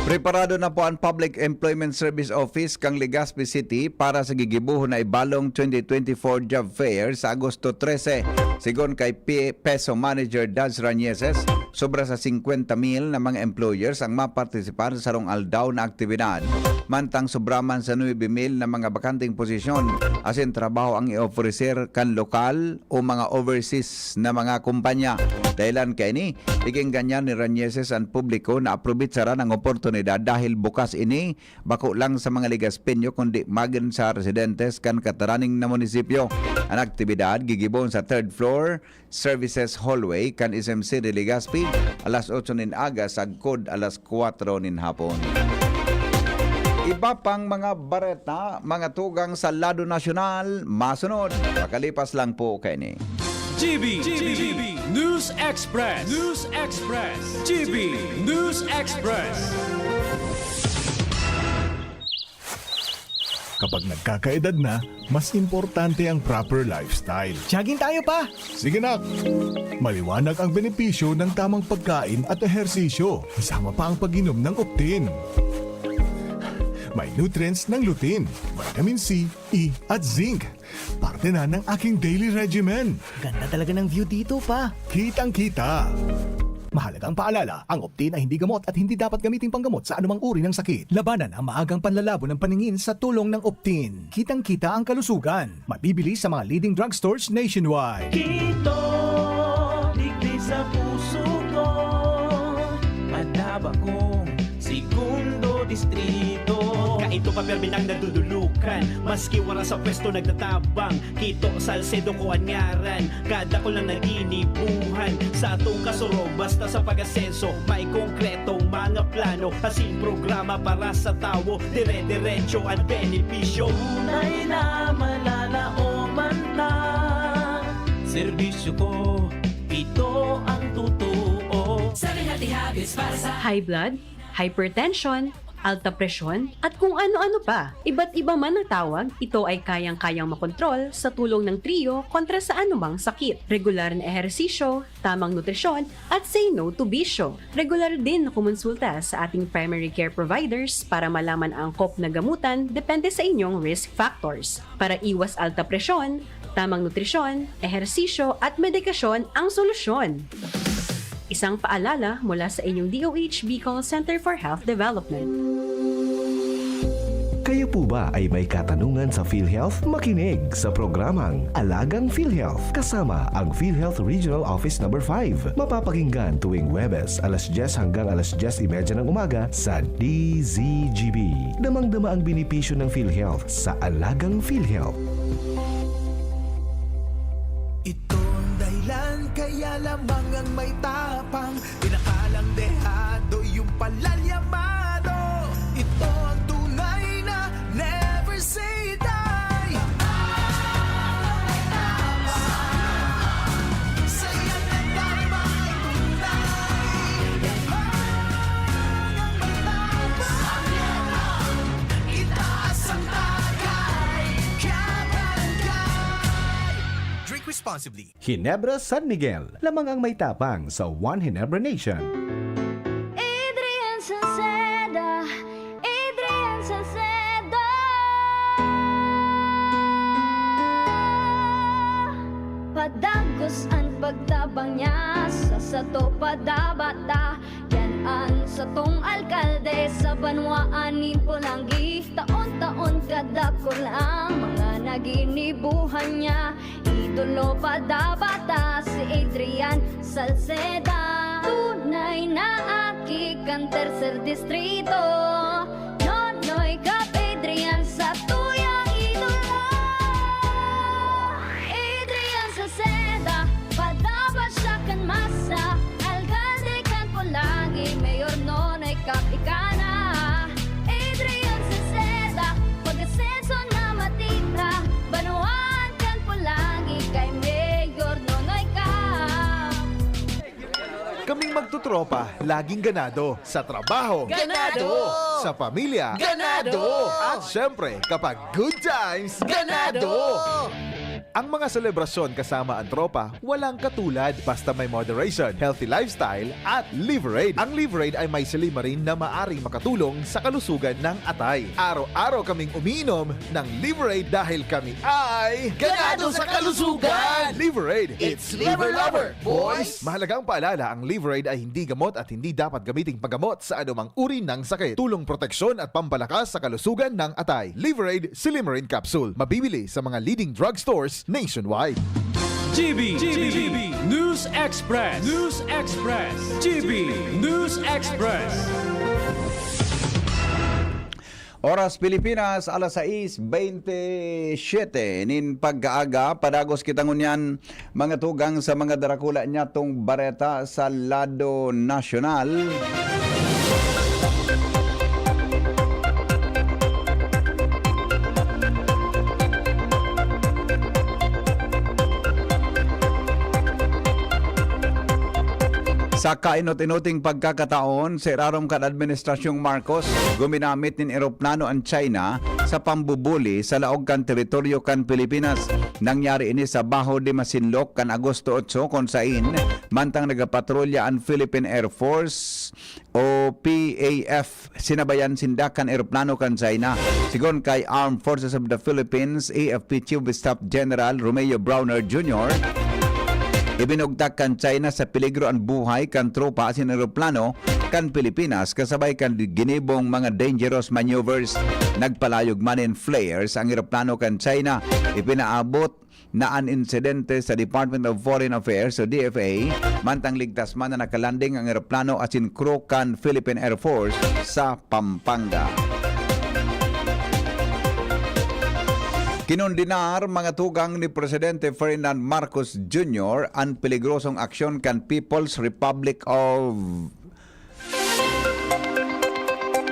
Preparado na po ang Public Employment Service Office kan Legazpi City para sa gigibohon na ibalong twenty twenty-four Job Fair sa Agosto trese. Sigon kay P-, PESO Manager Daz Rañeses, sobra sa singkwenta mil na mga employers ang mapartisipar sa sarong aldaw na aktibidad. Mantang sobra man sa nuebe mil na mga bakanteng posisyon asin trabaho ang i-ofrecer kan lokal o mga overseas na mga kumpanya. Dahilan kaini, igin ganyan ni Rañeses an publiko na aprobitsaran ang oportunidad dahil bukas ini bako lang sa mga Legazpeño kundi magin sa residentes kan kataraning na munisipyo. An aktibidad gigibohon sa third floor services hallway kan S M C de Legazpi, alas otso nin aga sagkod alas kwatro nin hapon. Iba pang mga bareta, mga tugang sa lado nasyonal, masunod. Pakalipas lang po kaini. G B, G B, News Express, News Express, G B News Express. Kapag nagkakaedad na, mas importante ang proper lifestyle. Jogging tayo, pa! Sige, nak! Maliwanag ang benepisyo ng tamang pagkain at ehersisyo, kasama pa ang pag-inom ng Optin. May nutrients ng lutein, vitamin C, E at zinc. Parte na ng aking daily regimen. Ganda talaga ng view dito, pa. Kitang-kita. Mahalagang paalala, ang Optin ay hindi gamot at hindi dapat gamiting panggamot sa anumang uri ng sakit. Labanan ang maagang panlalabo ng paningin sa tulong ng Optin. Kitang-kita ang kalusugan. Mabibili sa mga leading drugstores nationwide. Kito, digdi sa puso ko, madaba kong segundo distrito. Kaito pa, pirmi nang nadudulukan, maski wara sa pwesto nagtatabang. Kito, Salcedo ko an ngaran, kadakul na naginibuhan. Sa atong kasurog, basta sa pag-asenso, may konkretong mga plano, asin programa para sa tawo, dire-diretso an benepisyo. Tunay na malalaoman ta, serbisyo ko, ito ang totoo. Sa High blood, hypertension, alta presyon, at kung ano-ano pa. Iba't iba man ang tawag, ito ay kayang-kayang makontrol sa tulong ng Trio kontra sa anumang sakit. Regular na ehersisyo, tamang nutrisyon, at say no to bisyo. Regular din na kumonsulta sa ating primary care providers para malaman ang angkop na gamutan depende sa inyong risk factors. Para iwas alta presyon, tamang nutrisyon, ehersisyo, at medikasyon ang solusyon. Isang paalala mula sa inyong D O H Bicol Center for Health Development. Kayo po ba ay may katanungan sa PhilHealth? Makinig sa programang Alagang PhilHealth kasama ang PhilHealth Regional Office Number five. Mapapakinggan tuwing Huwebes alas dyes hanggang alas dyes y media ng umaga sa D Z G B. Damang-dama ang benepisyo ng PhilHealth sa Alagang PhilHealth. Ito ang dahilan kaya lamang ang may tapang, pinakalang dehado yung palalyamado. Ito ang tunay na never say die. Saya na tama ang tunay. Ang may tapang, itaas ang tagay. Kabarangay. Drink responsibly. Ginebra San Miguel, lamang ang may tapang sa One Ginebra Nation. Adrian Salceda, Adrian Salceda. Padagos an pagtabang niya sa sato padabata. Yan an satong alkalde sa banwaan nin Polangui. Taon-taon kadakul ang mga naginibuhan niya. Idolo padabata si Adrian Salceda. Tunay na aki kan tercer distrito. Nonoy Cap Adrian sa tuyang idolo. Adrian Salceda, padaba siya kan masa. Alkalde kan Polangui, Mayor Nonoy Cap ika na. Adrian Salceda, pag-asenso na matira. Banwaan kan Polangui kay Mayor Nonoy Cap. Kaming magtutropa, laging ganado. Sa trabaho, Ganado! Sa pamilya, Ganado! At syempre, kapag good times, Ganado! Ang mga selebrasyon kasama ang tropa, walang katulad basta may moderation, healthy lifestyle, at Liverade. Ang Liverade ay may silymarin na maaring makatulong sa kalusugan ng atay. Araw-araw kaming umiinom ng Liverade dahil kami ay Ganado sa kalusugan! Liverade, It's Liver Lover, boys! Mahalagang paalala, ang Liverade ay hindi gamot at hindi dapat gamiting panggamot sa anumang uri ng sakit. Tulong proteksyon at pampalakas sa kalusugan ng atay. Liverade Silymarin Capsule. Mabibili sa mga leading drugstores nationwide. G B, G B, News Express, News Express, G B News Express. Oras Pilipinas, alas sais bente siyete nin pagkaaga. Padagos kita ngunyan, mga tugang, sa mga darakula nyatong bareta sa lado nasyonal. Sa kainot-inoting pagkakataon, sa irarom kan Administrasyong Marcos, guminamit nin eroplano an China sa pambubuli sa laog kan teritoryo kan Pilipinas. Nangyari ini sa Bajo de Masinloc kan Agosto otso, kun sain mantang nagapatrolya an Philippine Air Force o P A F, sinabayan sinda kan eroplano kan China. Sigon kay Armed Forces of the Philippines, A F P Chief of Staff General Romeo Brawner Junior, ibinugtak kan China sa peligro an buhay kan tropa asin eroplano kan Pilipinas kasabay kan ginibong mga dangerous maneuvers. Nagpalayog man nin flares ang eroplano kan China. Ipinaabot na an insidente sa Department of Foreign Affairs o D F A, mantang ligtas man na nakalanding ang eroplano asin crew kan Philippine Air Force sa Pampanga. Kinondenar, mga tugang, ni Presidente Ferdinand Marcos Junior an peligrosong aksyon kan People's Republic of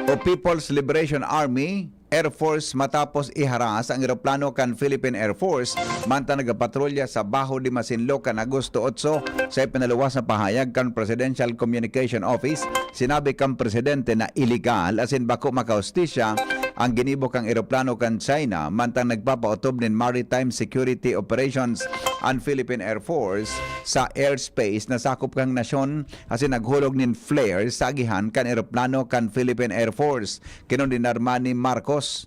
o People's Liberation Army, Air Force matapos iharas ang eroplano kan Philippine Air Force mantang nagapatrolya sa Bajo de Masinloc kan Agosto otso. Sa ipinaluwas na pahayag kan Presidential Communication Office, sinabi kan presidente na iligal asin bako makahustisya ang ginibo kan eroplano kan China mantang nagpapaotob nin maritime security operations an Philippine Air Force sa airspace na sakop kan nasyon asin naghulog nin flare sa agihan kan eroplano kan Philippine Air Force. Kinondenar man ni Marcos.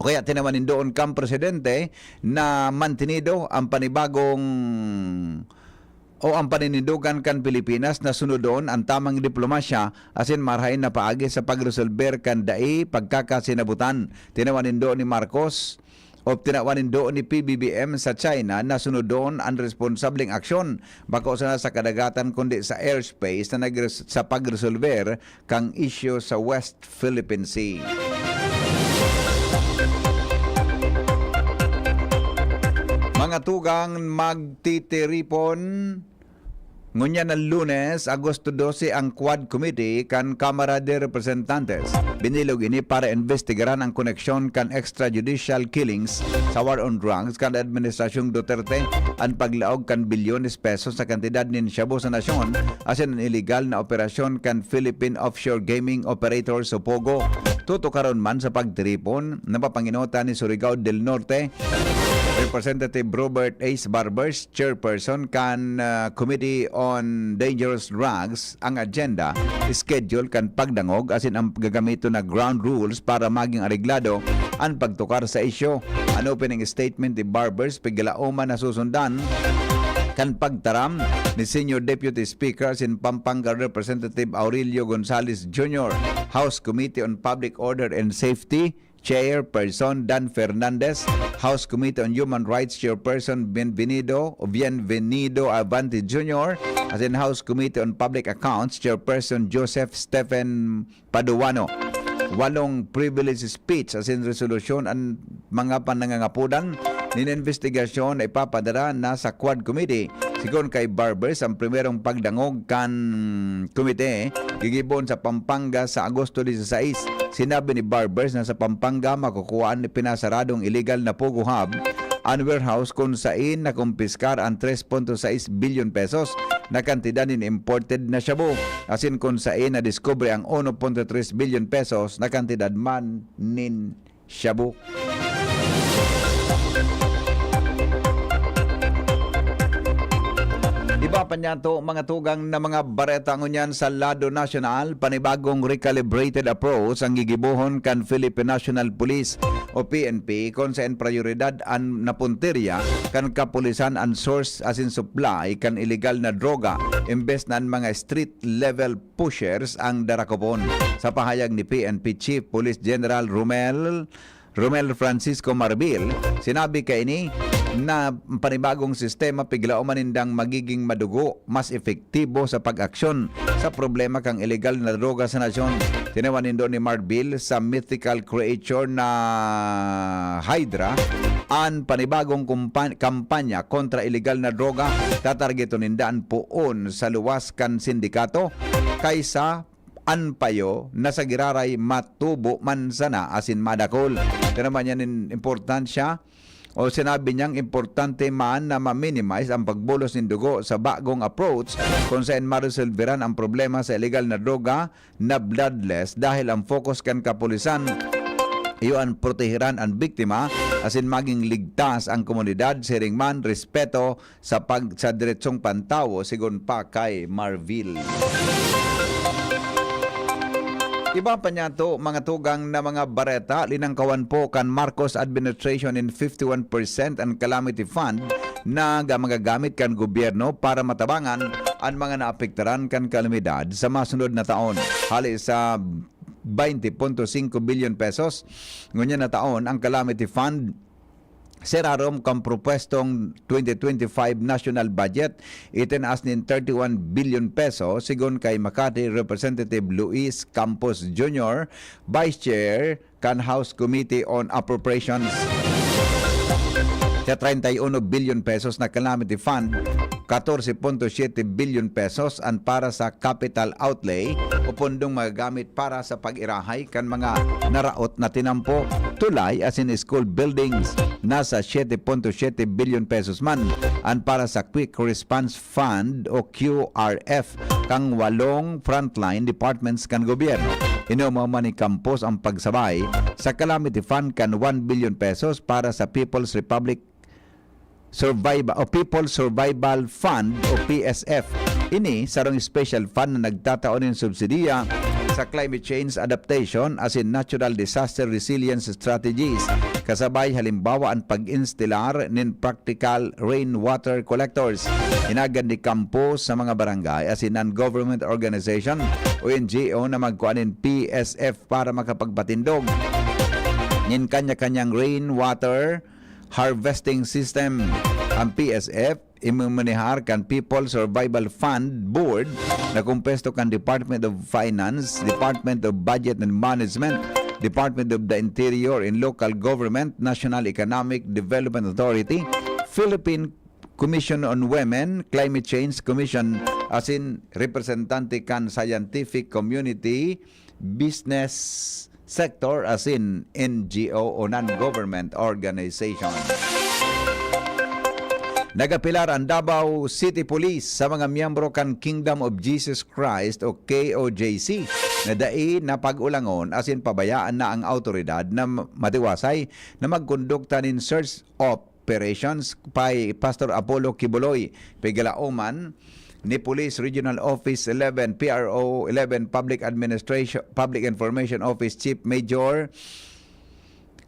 O kaya tinawan nin doon kan presidente na mantenido ang panibagong o ang paninindogan kan Pilipinas na sunodon an tamang diplomasya asin marahay na paagi sa pagresolber kan dai pagkakasinabutan. Tinawan nindo ni Marcos o tinawan nindo ni P B B M sa China na sunodon an responsableng aksyon, bako sana sa kadagatan kundi sa airspace na nagres-, sa pagresolber kan isyu sa West Philippine Sea. Mga tugang, magtitiripon ngunyan na Lunes, Agosto dose, ang Quad Committee kan Kamara de Representantes. Binilog ini para imbestigaran ang koneksyon kan extrajudicial killings sa war on drugs kan Administrasyong Duterte, an paglaog kan bilyones pesos na kantidad nin shabu sa nasyon, asin an iligal na operasyon kan Philippine Offshore Gaming Operators o POGO. Tutukaron man sa pagtiripon, napapanginutan ni Surigao del Norte Representative Robert Ace Barbers, chairperson kan, ah, Committee on Dangerous Drugs, ang agenda, schedule kan pagdangog asin ang gagamiton na ground rules para maging areglado an pagtukar sa isyu. An opening statement ni Barbers pigalaoman nasusundan kan pagtaram ni Senior Deputy Speaker asin Pampanga Representative Aurelio Gonzales Junior, House Committee on Public Order and Safety Chairperson Dan Fernandez, House Committee on Human Rights Chairperson Bienvenido, Bienvenido Avante Junior, asin House Committee on Public Accounts Chairperson Joseph Stephen Paduano. Walong privilege speech asin resolusyon an mga panangangapodan nin investigasyon na ipapadara na sa Quad Committee. Sigon kay Barbers, ang primerong pagdangog kan komite gigibohon sa Pampanga sa Agosto dieciséis. Sinabi ni Barbers na sa Pampanga, makukuhaan ni pinasaradong iligal na Pogo Hub an warehouse kun sain nakumpiskar an tres punto sais bilyon pesos na kantidad nin imported na shabu, asin kun sain nadiskubre ang uno punto tres bilyon pesos na kantidad man nin shabu. Iba pa niyato, mga tugang na mga bareta ngunyan sa lado nasyonal, panibagong recalibrated approach ang gigibohon kan Philippine National Police o P N P, kun saen prayoridad an napuntirya kan kapulisan an source asin supply kan iligal na droga, imbes na an mga street level pushers ang darakopon. Sa pahayag ni P N P Chief Police General Romel, Romel Francisco Marbil, sinabi kaini na panibagong sistema piglaoman nindang magiging madugo, mas epektibo sa pag-aksyon sa problema kan iligal na droga sa nasyon. Tinawan nindo ni Marbil sa mythical creature na Hydra an panibagong kumpa-, kampanya kontra iligal na droga. Tatargeton ninda an poon sa luwas kan sindikato kaysa an payo na sa giraray matubo man sana asin madakol. Ito naman yan in importansya o sinabi niyang importante man na ma-minimize ang pagbulos nin dugo sa bagong approach kung saan maresolveran ang problema sa illegal na droga na bloodless dahil ang focus kan kapulisan iyo an proteheran an biktima asin maging ligtas ang komunidad, siring man, respeto sa pag-, sa diretsong pantawo, sigon pa kay Marvil. Iba pa niyato, mga tugang na mga bareta, linangkawan po kan Marcos administration in fifty-one percent an calamity fund na ga-, magagamit kan gobyerno para matabangan an mga naapektaran kan kalamidad sa masunod na taon. Hali sa twenty punto singko bilyon pesos, ngunyan na taon ang calamity fund sa irarom kan propwestong twenty twenty-five national budget, itinaas nin thirty-one billion peso, sigon kay Makati Representative Luis Campos Junior, Vice Chair kan House Committee on Appropriations. Sa treinta y uno bilyon pesos na calamity fund, katorse punto siyete bilyon pesos an para sa capital outlay o pondong magagamit para sa pag-irahay kan mga naraot na tinampo, tulay asin school buildings. Nasa siyete punto siyete bilyon pesos man an para sa Quick Response Fund o Q R F kan walong frontline departments kan gobyerno. Inuma man ni Campos ang pagsabay sa calamity fund kan one billion pesos para sa People's Republic Survival o People Survival Fund o P S F. Ini sarong special fund na nagtatao nin subsidiya sa climate change adaptation asin natural disaster resilience strategies, kasabay halimbawa an pag-instilar nin practical rainwater collectors, hinagad ni kampo sa mga barangay asin non-government organization o N G O na magkua nin P S F para makapagpatindog nin kanya-kanyang rainwater harvesting system. Ang P S F imamanehar kan People Survival Fund Board na kompuesto kan Department of Finance, Department of Budget and Management, Department of the Interior and Local Government, National Economic Development Authority, Philippine Commission on Women, Climate Change Commission, asin representante kan scientific community, business sector asin N G O o non-government organization. Nagapelar an Davao City Police sa mga miyembro kan Kingdom of Jesus Christ o K O J C na dai na pag-ulangon asin pabayaan na ang awtoridad na matiwasay na magkondukta nin search operations kay Pastor Apollo Quiboloy, pigalaoman ni Police Regional Office eleven, P R O eleven, Public Administration, Public Information Office Chief Major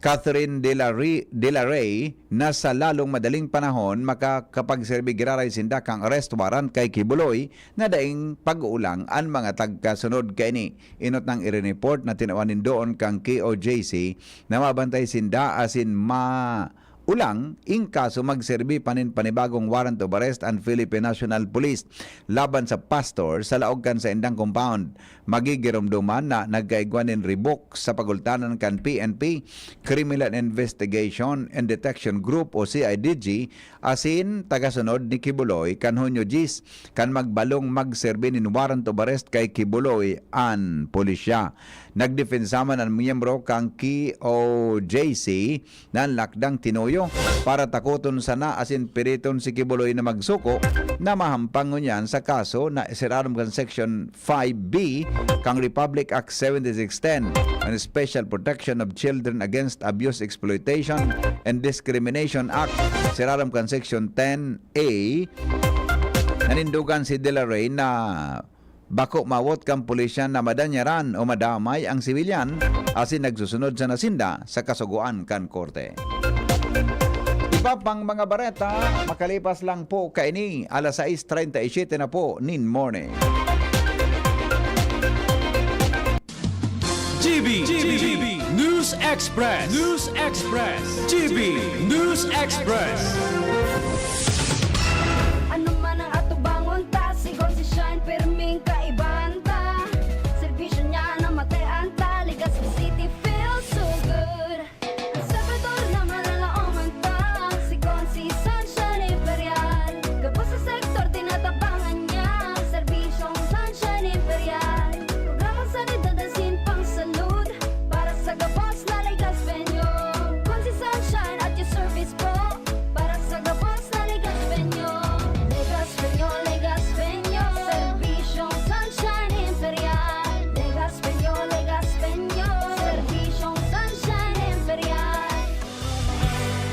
Catherine De La Re-, De La Rey na sa lalong madaling panahon makakapagserbi giraray sinda kan arrest warrant kay Quiboloy na daing pag-uulang an mga tagkasunod kaini. Enot nang irineport na tinawan nin doon kan K O J C na mabantay sinda asin ma-, ulang in kaso magserbi pa nin panibagong warrant of arrest an Philippine National Police laban sa pastor sa laog kan saindang compound. Magigiromdoman na nagkaigwa nin ribok sa pagultanan kan P N P, Criminal Investigation and Detection Group o C I D G, asin tagasunod ni Quiboloy kan Hunyo diyes, kan magbalong magserbi nin warrant of arrest kay Quiboloy an pulisya. Nagdepensa man an miyembro kan K O J C na an lakdang tinuyo para takoton sana asin piriton si Quiboloy na magsuko na mahampang ngunyan sa kaso na sirarom kan Section five B kan Republic Act seventy-six ten, an Special Protection of Children Against Abuse, Exploitation, and Discrimination Act, sirarom kan Section ten A. Nanindogan si De La Rey na bako mawot kan pulisya na madanyaran o madamay ang sibilyan, asin nagsusunod sana sinda sa kasugoan kan korte. Iba pang mga bareta, makalipas lang po kaini, alas sais treinta y siete na po nin morning. G B, G B, News Express, News Express, G B News Express. Ano man ang atubangon ta, sigon si Shine, pirming kaibahan ta. Serbisyo niya na matean ta, Legazpi City feels so good. Ang Salvador na malalaoman ta, sigon si Sunshine Imperial. Gabos sa sektor, tinatabangan niya, serbisyong Sunshine Imperial. Programang sanidad asin pangsalud, para sa gabos na Legazpeño. Kun si Sunshine at your service po, para sa gabos na Legazpeño. Legazpeño, Legazpeño, serbisyong Sunshine Imperial. Legazpeño, Legazpeño, serbisyong Sunshine Imperial.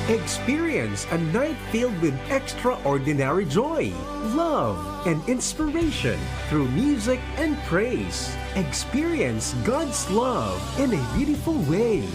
Experience a night filled with extraordinary joy, love, and inspiration through music and praise. Experience God's love in a beautiful way.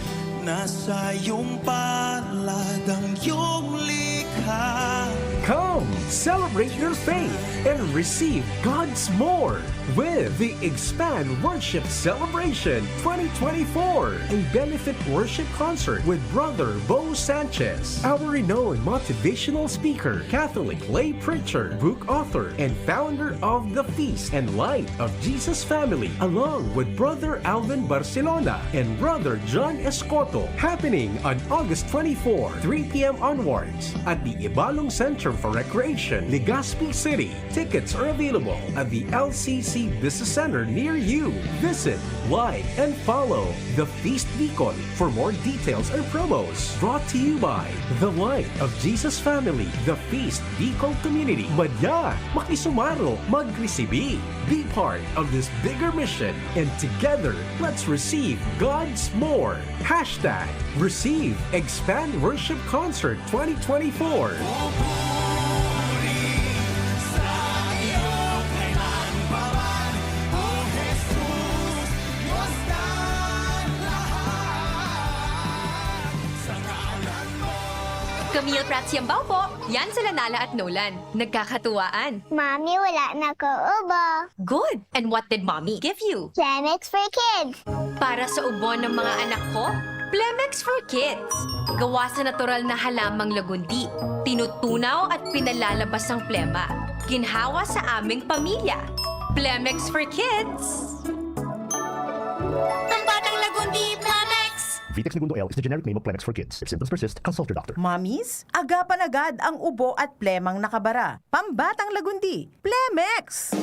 Nasa iyong palad ang iyong likha. Come, celebrate your faith and receive God's more with the Expand Worship Celebration twenty twenty-four, a benefit worship concert with Brother Bo Sanchez, our renowned motivational speaker, Catholic lay preacher, book author, and founder of the Feast and Light of Jesus Family, along with Brother Alvin Barcelona and Brother John Escoto, happening on August twenty-four, three p m onwards, at the Ibalong Center for Recreation, Legazpi City. Tickets are available at the L C C Business Center near you. Visit, like, and follow The Feast Bicol for more details and promos. Brought to you by The Light of Jesus Family, The Feast Bicol Community. Madya, makisumaro, magresibi. Be part of this bigger mission, and together, let's receive God's more. Hashtag Receive Expand Worship Concert twenty twenty-four. Pupuri sa iyo kailan pa man, O Jesus. Camille Prats Yambao po. Yan sila Nala at Nolan. Nagkakatuwaan. Mami, wala na ko ubo. Good! And what did Mommy give you? Plemex for kids. Para sa ubo ng mga anak ko, Plemex for Kids. Gawa sa natural na halamang lagundi. Tinutunaw at pinalalabas ang plema. Ginhawa sa aming pamilya. Plemex for Kids. Ang batang lagundi, Plemex! Vitex Negundo L is the generic name of Plemex for kids. If symptoms persist, consult your doctor. Mommies, agapan agad ang ubo at plemang nakabara. Pambatang lagundi, Plemex!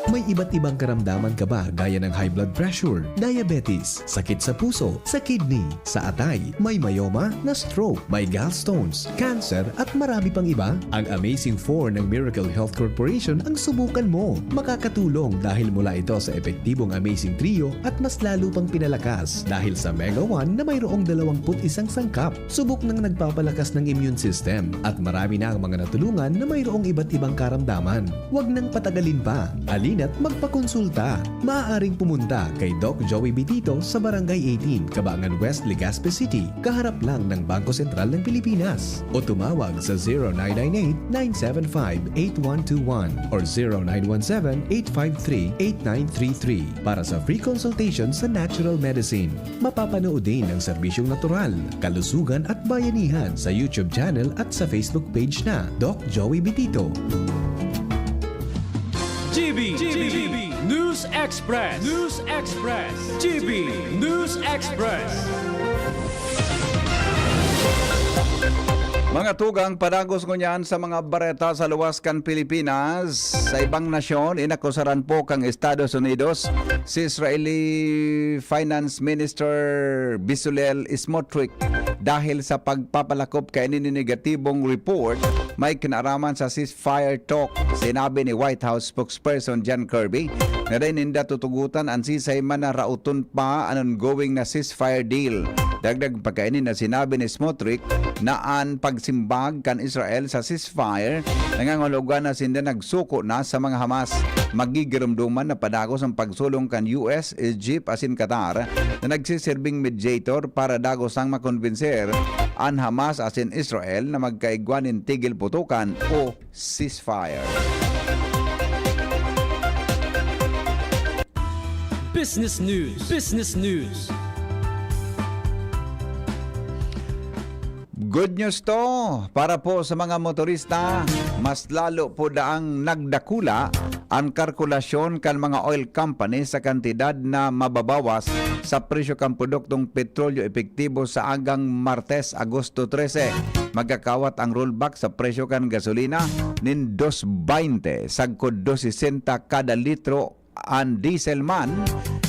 May iba't ibang karamdaman ka ba gaya ng high blood pressure, diabetes, sakit sa puso, sa kidney, sa atay, may myoma, na-stroke, may gallstones, cancer at marami pang iba? Ang Amazing four ng Miracle Health Corporation ang subukan mo. Makakatulong dahil mula ito sa epektibong Amazing Trio at mas lalo pang pinalakas dahil sa Mega one na mayroong dalawampu't isang sangkap. Subok ng nagpapalakas ng immune system at marami na ang mga natulungan na mayroong iba't ibang karamdaman. Huwag nang patagalin pa. Halina't magpakonsulta. Maaaring pumunta kay Doc Joey Bitito sa Barangay eighteen, Cabangan West, Legazpi City, kaharap lang ng Bangko Sentral ng Pilipinas. O tumawag sa zero nine nine eight, nine seven five, eight one two one or zero nine one seven, eight five three, eight nine three three para sa free consultation sa natural medicine. Mapapanood din ang serbisyong natural, kalusugan at bayanihan sa YouTube channel at sa Facebook page na Doc Joey Bitito. G B, G B, News Express, News Express, G B, News Express. Mga tugang, padagos ngunyan sa mga bareta sa luwas kan Pilipinas. Sa ibang nasyon, inakusaran po kang Estados Unidos si Israeli Finance Minister Bezalel Smotrich dahil sa pagpapalakop kaini nin negatibong report may kinaraman sa ceasefire talk. Sinabi ni White House spokesperson John Kirby na dai ninda tutugotan an sisay man na raoton pa an ongoing na ceasefire deal. Dagdag pa kaini na sinabi ni Smotrich na an pagsimbag kan Israel sa ceasefire nangangahulugan na sinda nagsuko na sa mga Hamas. Magigiromdoman na padagos ang pagsulong kan U S, Egypt asin Qatar na nagsiserbing mediator para dagosang makonbenser an Hamas asin Israel na magkaigwa nin tigil putukan o ceasefire. Business News. Business News. Good news to para po sa mga motorista. Mas lalo po daang nagdakula an kalkulasyon kan mga oil company sa kantidad na mababawas sa presyo kan produktong petrolyo epektibo sa agang Martes, Agosto trese. Magkakawat ang rollback sa presyo kan gasolina nin dos baynte sagkod dos sesenta kada litro, an diesel man,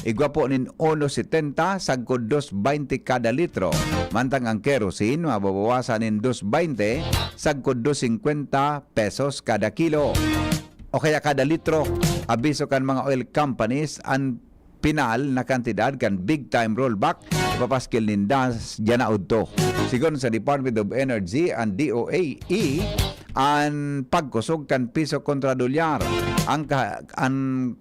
igwa po nin uno setenta sagkod dos baynte kada litro, mantang ang kerosene mababawasan nin dos baynte sagkod dos singkwenta pesos kada kilo. O kaya kada litro, abiso kan mga oil companies an pinal na kantidad kan big time rollback ipapaskil ninda diyan na udto. Sigon sa Department of Energy and D O E, an pagkusog kan piso kontra dolyar, ang ka, an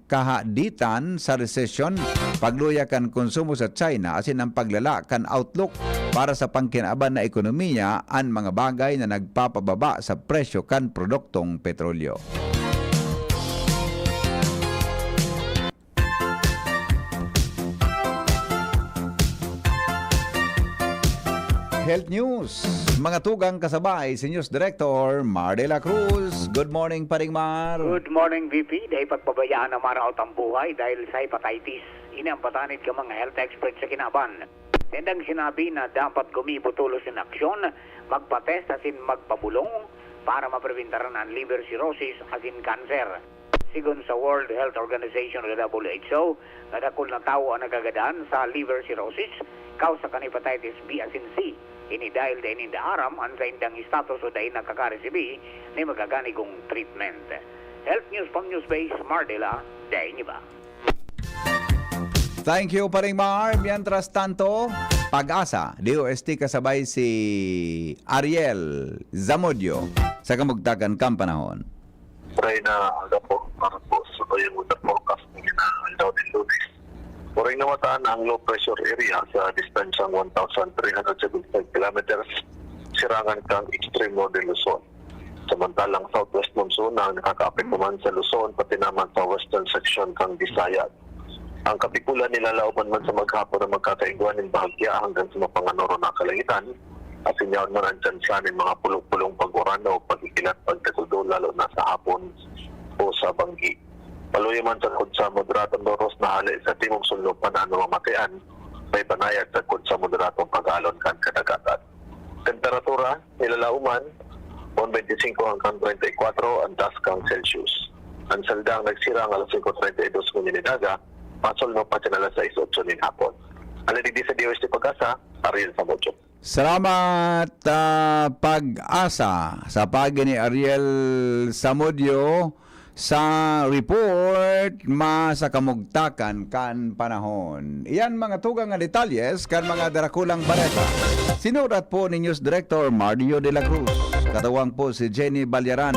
kahaditan sa resesyon, pagluya kan konsumo sa China asin ang paglala kan outlook para sa pangkinaban na ekonomiya, an mga bagay na nagpapababa sa presyo kan produktong petrolyo. Health News. Mga tugang kasabay si News Director Mar de la Cruz. Good morning, Paring Mar. Good morning, V P. Dai pagpabayaan na maraot ang buhay dahil sa hepatitis. Ini ang patanid ka mga health expert sa kinaban. Sendang sinabi na dapat gumibo tolos in aksyon, magpatest asin magpabulong para mapreventaran ang liver cirrhosis asin cancer. Sigon sa World Health Organization o W H O, kadakul na tawo ang nagagadan sa liver cirrhosis, kausa kan hepatitis B asin C. Ini dahil dai ninda aram an saindang status o dai nakakaresibi ni magaganigong treatment. Health News from Newsbase, Mardela, dai niba. Thank you, Paring Mar. Mientras tanto, Pag-asa, D O S T kasabay si Ariel Zamudio sa kamugtakan kan panahon. Pray na aga po para po sa bayong weather forecast ng ginaaldaw ng Lunes. Puring namatan ang low pressure area sa distansyang one thousand three hundred seventy-five kilometers. sirangan kan extreme northern Luzon. Samantalang southwest monsoon ang nakakaapekto man sa Luzon, pati naman sa western section kan Visayas. Ang kapikulan nilalaoman man sa maghapon na magkakaigwa nin bahagya hanggang sa mapanganoro na kalangitan, asin yaon man ang tsansa nin mga pulong-pulong pag-uran o pagkikilat pagkatudo, lalo na sa hapon o sa banggi. Paluya man sagkod sa moderadong loros na hale sa timog sulnupan an mamamatean, may banayad sagkod sa moderadong pag-alon kan kadagatan. Temperatura, nilalaoman, one twenty-five hanggang treinta y cuatro ang taas kan Celsius. Ang saldang nagsirang alas singko treinta y dos ngunyan nin aga, masulnop pa sa alas sais otso nin hapon. Ang digdi sa D O S T Pag-asa, Ariel Samudio. Salamat, ah, Pag-asa. Sa pagi ni Ariel Samudio, sa report, ma sa kamugtakan kan panahon. Iyan mga tugang nga detalyes kan mga darakulang bareta. Sinurat po ni News Director Mario de la Cruz. Katuwang po si Jenny Balyaran,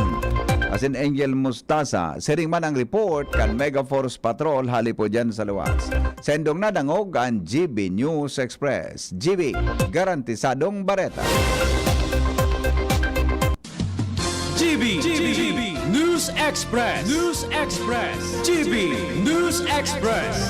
asin Angel Mustasa. Siring man ang report kan Mega Force Patrol hali po dyan sa luwas. Sendong na dangog an G B News Express. G B, garantisadong bareta. G B, G B, News Express, News Express, G B News Express.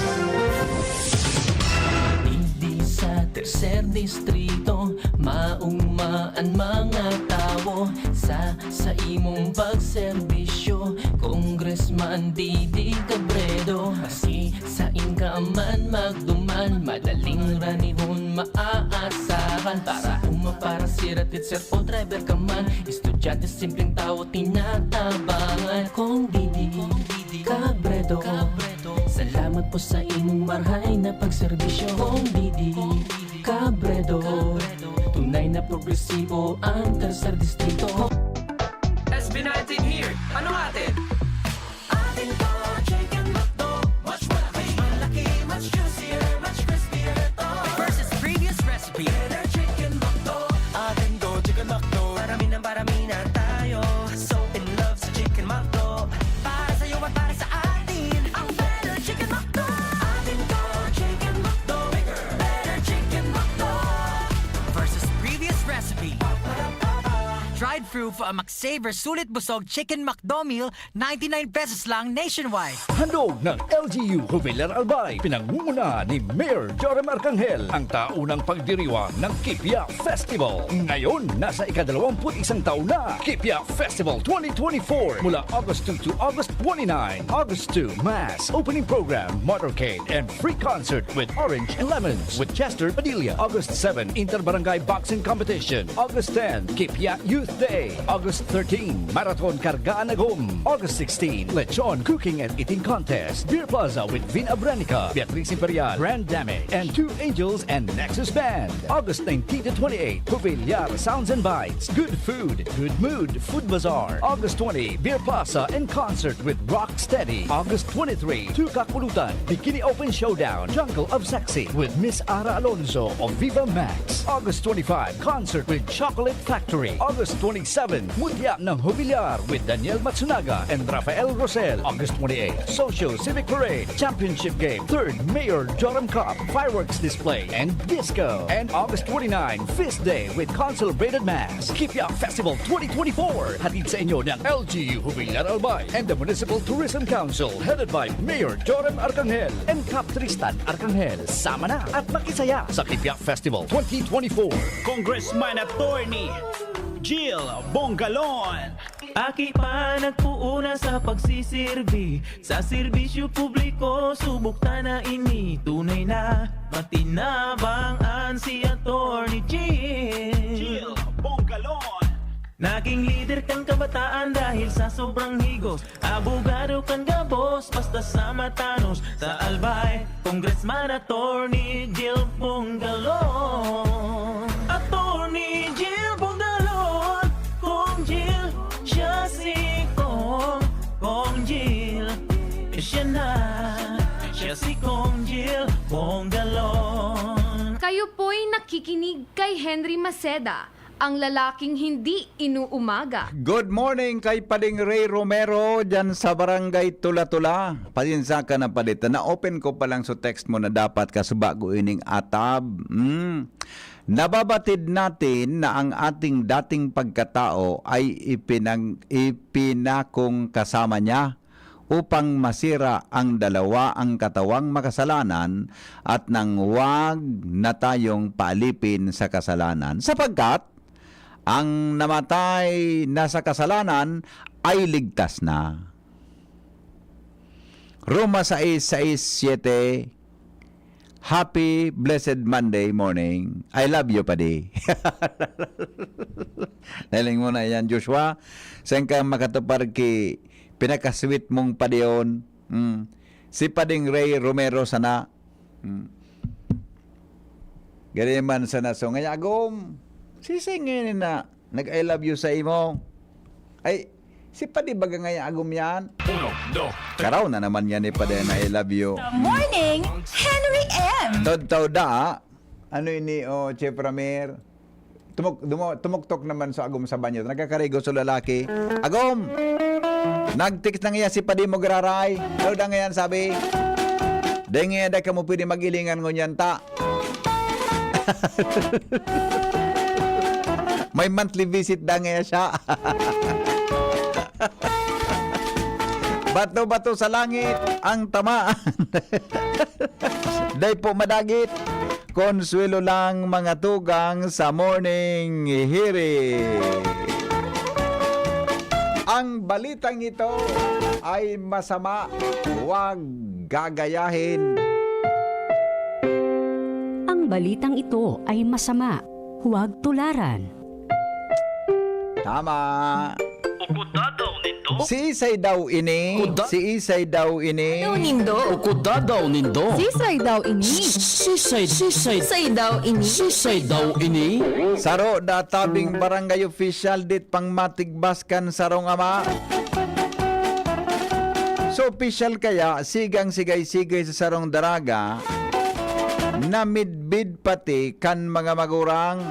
Digdi sa tercer distrito, maugma an mga tawo sa, sa imong pagserbisyo, Congressman Didi Cabredo. Maski sain ka man magduman, madaling ranihon maaasahan. Para uma, para sira, teacher o driver ka man, estudyante, simpleng tawo, tinatabangan. Kong Didi Cabredo, salamat po sa imong marhay na pagserbisyo. Kong Didi Cabredo, tunay na progresibo ang Tercer Distrito. S B nineteen here. Ano atin? Atin to, Chicken McDo. Much malaki, malaki, much juicier, much crispier to. Versus previous recipe. Better Chicken McDo. Atin to, Chicken McDo. Parami ng parami na tayo. So in love sa Chicken McDo. Para sa'yo at para sa atin. Ang Better Chicken McDo. Atin to, Chicken McDo. Bigger, better Chicken McDo. Versus previous recipe. Drive-through for a McSaver Sulit Busog Chicken McDo Meal, ninety-nine pesos lang nationwide. Handog ng L G U Jubilar Albay, pinangungunahan ni Mayor Joram Arcangel, ang taunang pagdiriwang ng Kipia Festival. Ngayon, nasa ikadalawamput isang taon na, Kipia Festival twenty twenty-four, mula August two to August twenty-nine. August two, Mass, opening program, motorcade, and free concert with Orange and Lemons with Chester Padilla. August seven, Inter-Barangay Boxing Competition. August ten, Kipia Youth Day. August thirteen, Marathon Kargaan Agom. August sixteen, Lechon Cooking and Eating Contest. Beer Plaza with Vin Abranica, Beatriz Imperial, Grand Dame, and Two Angels and Nexus Band. August nineteen to twenty-eight, Jubilar Sounds and Bites. Good food, good mood, Food Bazaar. August twenty, Beer Plaza in concert with Rocksteady. August twenty-three, Two Kakulutan, Bikini Open Showdown, Jungle of Sexy with Miss Ara Alonso of Viva Max. August twenty-five, concert with Chocolate Factory. August twenty-seven, Mutya ng Jubilar with Daniel Matsunaga and Rafael Rosel. August twenty-eight, Social Civic Parade, Championship Game, third Mayor Joram Cup, Fireworks Display, and Disco. And August twenty-nine, Feast Day with Consul Braided Mass. Kipia Festival twenty twenty-four, hatid sa inyo ng L G U Jubilar Albay and the Municipal Tourism Council, headed by Mayor Joram Arcangel and Cap Tristan Arcangel. Sama na at makisaya sa Kipia Festival twenty twenty-four. Congressman Attorney Jill Bongalon. Aki pa nagpuuna sa pagsisirbi sa serbisyo publiko, subok ta na ini tunay na matinabang an si Attorney Jill. Jill Bongalon. Naging lider kan kabataan dahil sa sobrang higos. Abogado kan gabos, basta sa matanos. Sa Albay, Congressman Attorney Jill Bongalon. Attorney Jill Bongalon, Kong Jill, siya si Kong, Kong Jill, siya na, siya si Kong Jill Bongalon. Kayo po'y nakikinig kay Henry Maceda, ang lalaking hindi inuumaga. Good morning kay Pading Ray Romero dyan sa Barangay Tula-Tula. Pasensya ka na, Padita. Na-open ko pa lang sa text mo na dapat kasubago ining atab. Hmm. Nababatid natin na ang ating dating pagkatao ay ipinang-, ipinakong kasama niya upang masira ang dalawa ang katawang makasalanan at nang wag na tayong paalipin sa kasalanan, sapagkat ang namatay na sa kasalanan ay ligtas na. Roma sais sais siete, Happy blessed Monday morning. I love you, padi. Nahiling mo na yan, Joshua. Saan ka makatupar ki pinakasweet mong padion? Mm. Si Pading Ray Romero sana. Mm. Gani man sana. So, ngaya agom. Sisingin na. Nag-I love you sa imo. Ay, si Padi baga ngaya agom yan? Uno, dos, tres. Karaw na naman yan ni Padi na I love you. Morning, Henry M. Todtaw da, ano ini, oh, Chef Ramir? Tumuk-, dumo-, tumuktok naman sa agom sa banyo. Nagkakarigo sa lalaki. Agom! Nag-text na ngaya si Padi mo gararay. Ano da ngayon sabi? Dahil ngayon, dahil ka mo pwede mag-ilingan ngunyan ta. May monthly visit da ngaya siya. Bato-bato sa langit ang tamaan. Dai po madagit. Konsuelo lang, mga tugang, sa morning hirit. Ang balitang ito ay masama. Huwag gagayahin. Ang balitang ito ay masama. Huwag tularan. Tama. Ukudadaw nindo. Siisay daw ini? Kuda- Siisay daw ini? Daw nindo. Ukudadaw nindo. Sisay daw ini? Sisay, sisay. Sisay daw ini? Sisay daw ini? Saro da tabing barangay official dit pang matigbas kan sarong ama. So, official kaya, sigang sigay-sigay sa sarong daraga, na midbid pati kan mga magurang.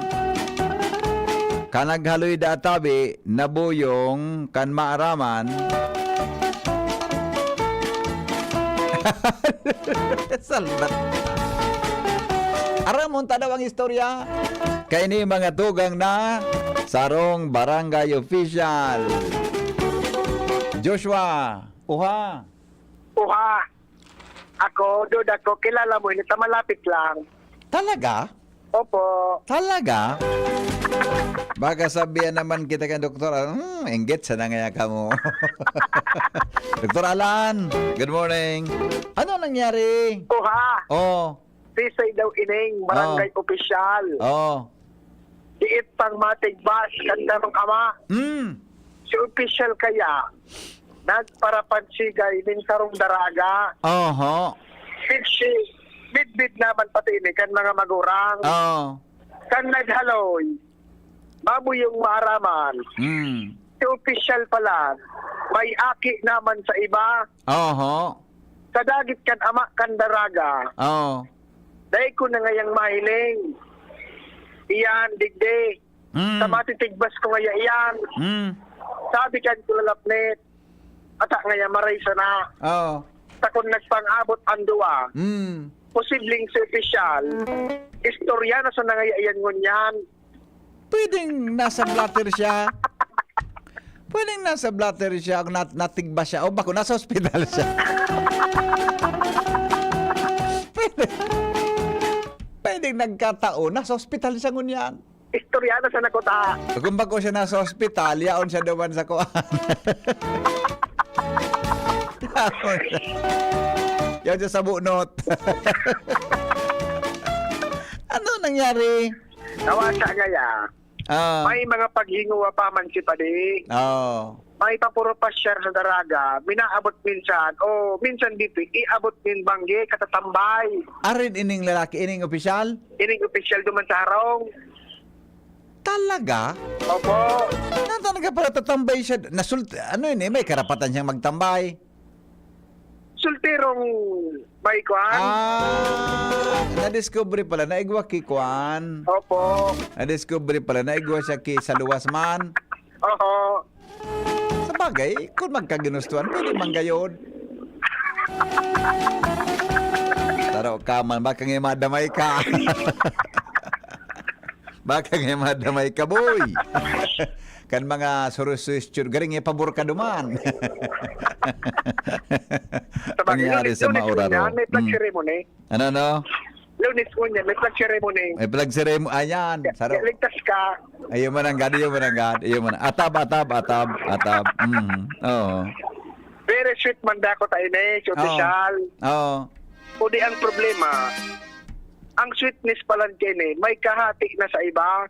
Kan naghaloy da tabi, nabuyong kan maaraman. Salbat. Aramon ta daw ang istorya. Kaini mga tugang na sarong barangay official. Joshua, uha. Uha. Ako, duda ko, kilala mo, ini ta malapit lang. Talaga? Opo. Talaga? Baka sabihan naman kita kay Doktor Al-, hmm, inggit sana ngaya kamo. Doktor Alan, good morning. Ano nangyari? Uha. Oh. Sisay daw ining barangay Oh. opisyal. Oh. Diit pang matigbas kan sarong ama. Mm. Si opisyal kaya, nagparapansigay nin sarong daraga. Oho. Bitsi, bitbit naman pati ini kan mga magurang. Oo. Kan naghaloy, mabuyong maaraman. Mm. Si opisyal pala, may aki naman sa iba. Oho. Sa dagit kan ama kan daraga. Oo. Dai ko na ngayang mahiling. Iyan, digdi. Mm. Sa matitigbas ko ngaya iyan. Mm. Sabi kan kulalapnit, ata ngaya maray sana. Oo. Sa kun nagpang-abot ang duwa, Mm. posibleng si opisyal, istorya na sana ngaya iyan ngunyan. Pwedeng nasa blotter siya. Pwedeng nasa blotter siya, nat-, natigbas siya. O bako, nasa ospital siya. Pwede. Pwedeng nagkataon, nasa ospital siya ngunyan. Istorya na sa nakuta. Kung bako siya nasa ospital, yaon siya duman sa kuan. Yaon siya. Yaon siya sa bunot. Ano nangyari? Nawasa ngaya. Ah. May mga paghinguwa pa man si Padi. Oo. May papuro pasyar sa daraga, minaabot minsan, o minsan dito, iabot nin banggi, katatambay. Arin ining lalaki, ining opisyal? Ining opisyal duman sa harong. Talaga? Opo. Nata nagparatatambay siya. Nasult-, ano yun eh, may karapatan siyang magtambay. Solterong may kwan? Ah, nadiskubre pala, naigwa ki kwan. Opo. Nadiskubre pala, naigwa siya ki sa luwas man. Oho. Sa bagay, kung magkaginustuhan, pwede man gayod. Taro ka man, baka nga madamay ka. Baka nga madamay ka, boy. Kan mga surisyon, garing ipabor ka duman. Sabagay, Pangyari Lunes, sa Lunes Maura ngunyan, ro. may flag Mm. ceremony. Ano, ano? Lunes ngunyan, may flag ceremony. May flag ceremony. Ayan. Kaya, Saro. kaya ligtas ka. Ayaw mananggad, ayaw mananggad, ayaw mananggad. Atab, atab, atab, atab. Mm. Oo. Very sweet man dako ta ini, si Oo. Opisyal. Oo. O di ang problema, ang sweetness pa lang kaini, may kahati na sa iba.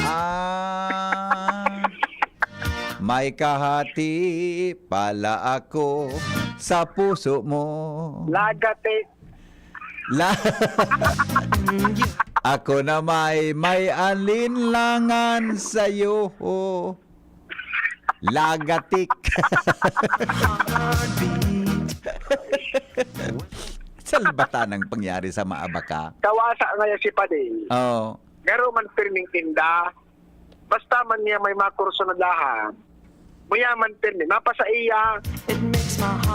Ah, may kahati pala ako sa puso mo. Lagati. La Ako na may, may alinlangan sa'yo. Lagatik. Salbata ng pangyari sa maabaka. Kawasa ngaya si Padi. Oo. Garo man pirming inda. Basta man niya may makursunadahan. Muyaman pirmi. Mapasaiya.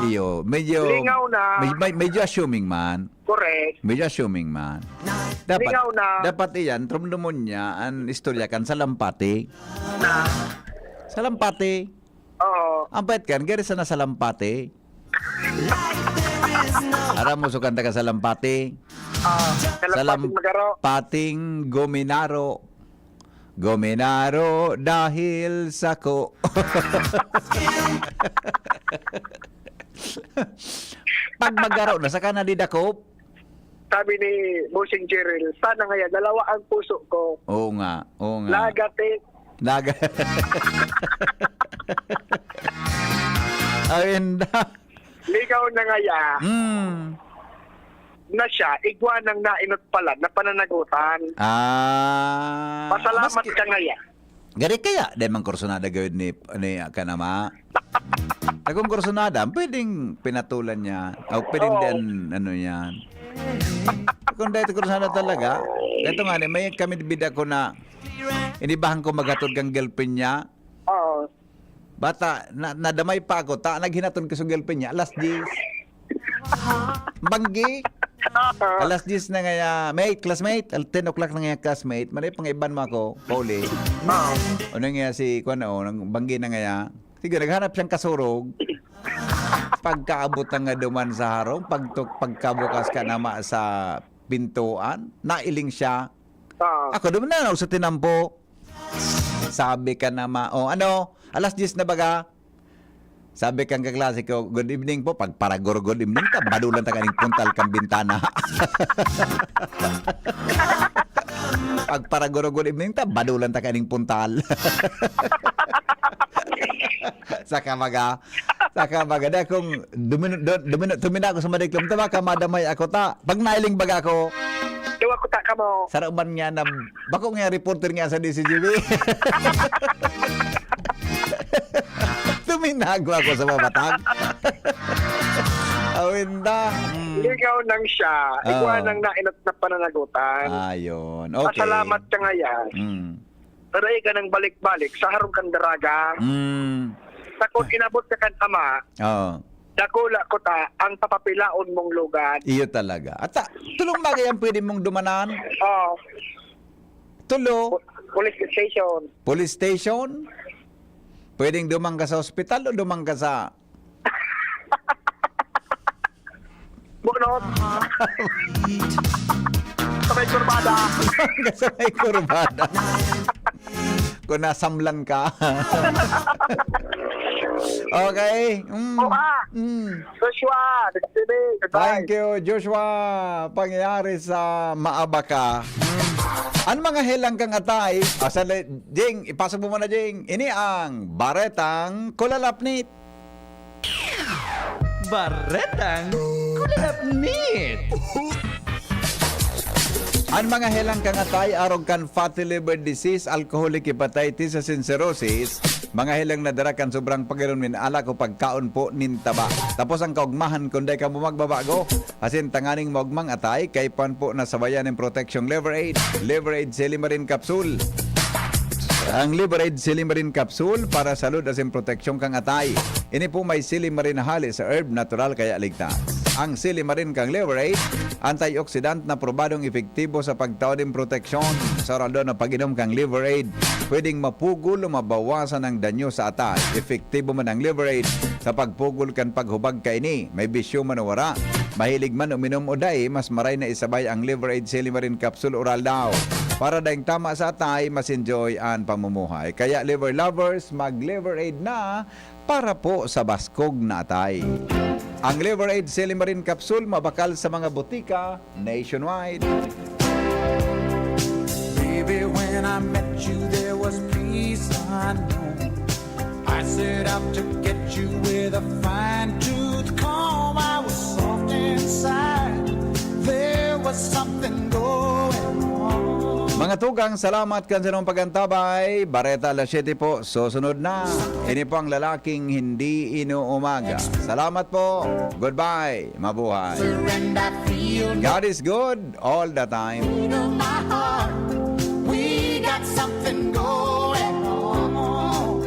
Iyo, medyo... Lingaw na. Med-, med-, medyo assuming man. Correct. Medyo assuming man. Dapat, Lingaw na. Dapat iyan, trumdumon niya, ang istorya kan salampati. Na. Salampati. Oo. Ang pait kan, gari sana salampati. Aram mo, sukan ta ka salampati. Ah, salampating magaro. Salampating guminaro. Guminaro dahil sako. Pag magaro na, saka na didakop. Sabi ni Bossing Jeril, "Sana ngaya, dalawa ang puso ko." Oo nga, oo nga. Lagati. Laga- Ay, inda. Ligaw na ngaya. Mm. Na siya, igwa nang nainot pala na pananagutan. Ah, Pasalamat maski ka ngaya. Gari kaya, dahil mang kursunada gawid ni, ni Kanama. Kung kursunada, pwedeng pinatulan niya. O pwedeng Oo. din, ano yan. Kung dahil kursunada talaga, ito nga, ni, may kami bida ko na inibahan ko maghatod kang girlfriend niya. Oo. Bata, na, nadamay pa ako, ta, naghinatod ko sa girlfriend niya, alas diyes. Banggi. Alas diyes na ngaya, mate, classmate, al-, ten o'clock na ngaya, classmate, maray pang iban mo ako, pauli. Ano nga si, kwan, oh, nang banggi na ngaya. Sige, naghanap siyang kasurog. Pagkaabot na nga duman sa harong, pagtuk-, pagkabukas ka nama sa pintuan, nailing siya. Ah. Ako, duman na, sa tinampo. Sabi ka nama, oh, ano, alas diyes na baga? Sabi kang kaklase ko, "Good evening po." Pag paragor, "Good evening," ta, badulan ta kaning puntal kang bintana. Pag paragor, "Good evening," ta, badulan ta kaning puntal. Saka maga, saka maga. Dahil kung dumino, du-, dumino, tumina ako sa madiklom, tama ka, madamay ako ta. Pag nailing baga ako, Duwa ko ta kamo. Saro man nga na, bako nga reporter nga sa D C G B. Tuminago ako sa mabatag. Awinda. Mm. Ligaw nang siya. Oo. Igwa nang nainot na pananagutan. Ayun. Okay. Pasalamat ka ngayon. Mm. Taray ka nang balik-balik sa harong kang daraga. Mm. Sa kung inabot ka kan ama, Oo. dakula ko ta ang papapilaon mong lugad. Iyo talaga. At sa, tulong bagay ang pwede mong dumanan. Oo. Tulo. Po-, police station. Police station. Pwedeng duman ka sa ospital o duman ka sa Bunot. Sa may kurbada. Sa may kurbada. Kung nasamlan ka. Okay. Mm. Oo, ah. Mm. Joshua, nagsibi. Goodbye. Thank you, Joshua. Pangyayari sa Maabaka. Mm. Ang mga helang kang atay. Ah, sa le-, Jing, ipasok mo muna, Jing. Ini ang Baretang Kulalapnit. Baretang Kulalapnit. An mga helang kang atay arog kan fatty liver disease, alcoholic hepatitis asin cirrhosis, mga helang na dara kan sobrang pag-inom nin alak o pagkaon po nin taba. Tapos ang kaugmahan, kun dai kamo magbabago, asin tanganing maugmang atay, kaipuhan po na sabayan nin proteksyong Liver Aid. Liver Aid Silimarin Capsule. Ang Liver Aid Silimarin Capsule para sa salud asin proteksyon kan atay. Ini po may silimarin na hali sa herb, natural kaya ligtas. Ang silimarin kan Liver Aid, antioxidant na probadong epektibo sa pagtao nin proteksyon. Sa oral daw na pag-inom kan Liver Aid, pwedeng mapugol o mabawasan ang danyo sa atay. Epektibo man ang Liver Aid sa pagpugol kan paghubag kaini, may bisyo man o wara, mahilig man uminom o dai, mas maray na isabay ang Liver Aid Silimarin Capsule Oral daw. Para daing tama sa atay, mas enjoy an pamumuhay. Kaya, Liver Lovers, mag-Liver Aid na para po sa baskog na atay. Ang Liver Aid Silimarin Capsule mabakal sa mga botika nationwide. Baby, when I met you, there was peace unknown. I set out to get you with a fine tooth comb. I was soft inside. There was something going on. Mga tugang, salamat kan sarong pag-antabay. Bareta alas siyete po, susunod na. Ini po ang lalaking hindi inuumaga. Salamat po. Goodbye. Mabuhay. And I feel God is good all the time. in my heart. We got something going on.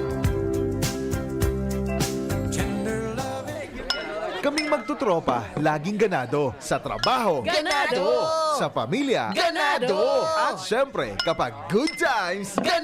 Tender loving. Kaming magtotropa, laging ganado. Sa trabaho, Ganado! Sa pamilya, Ganado! At syempre, kapag good times,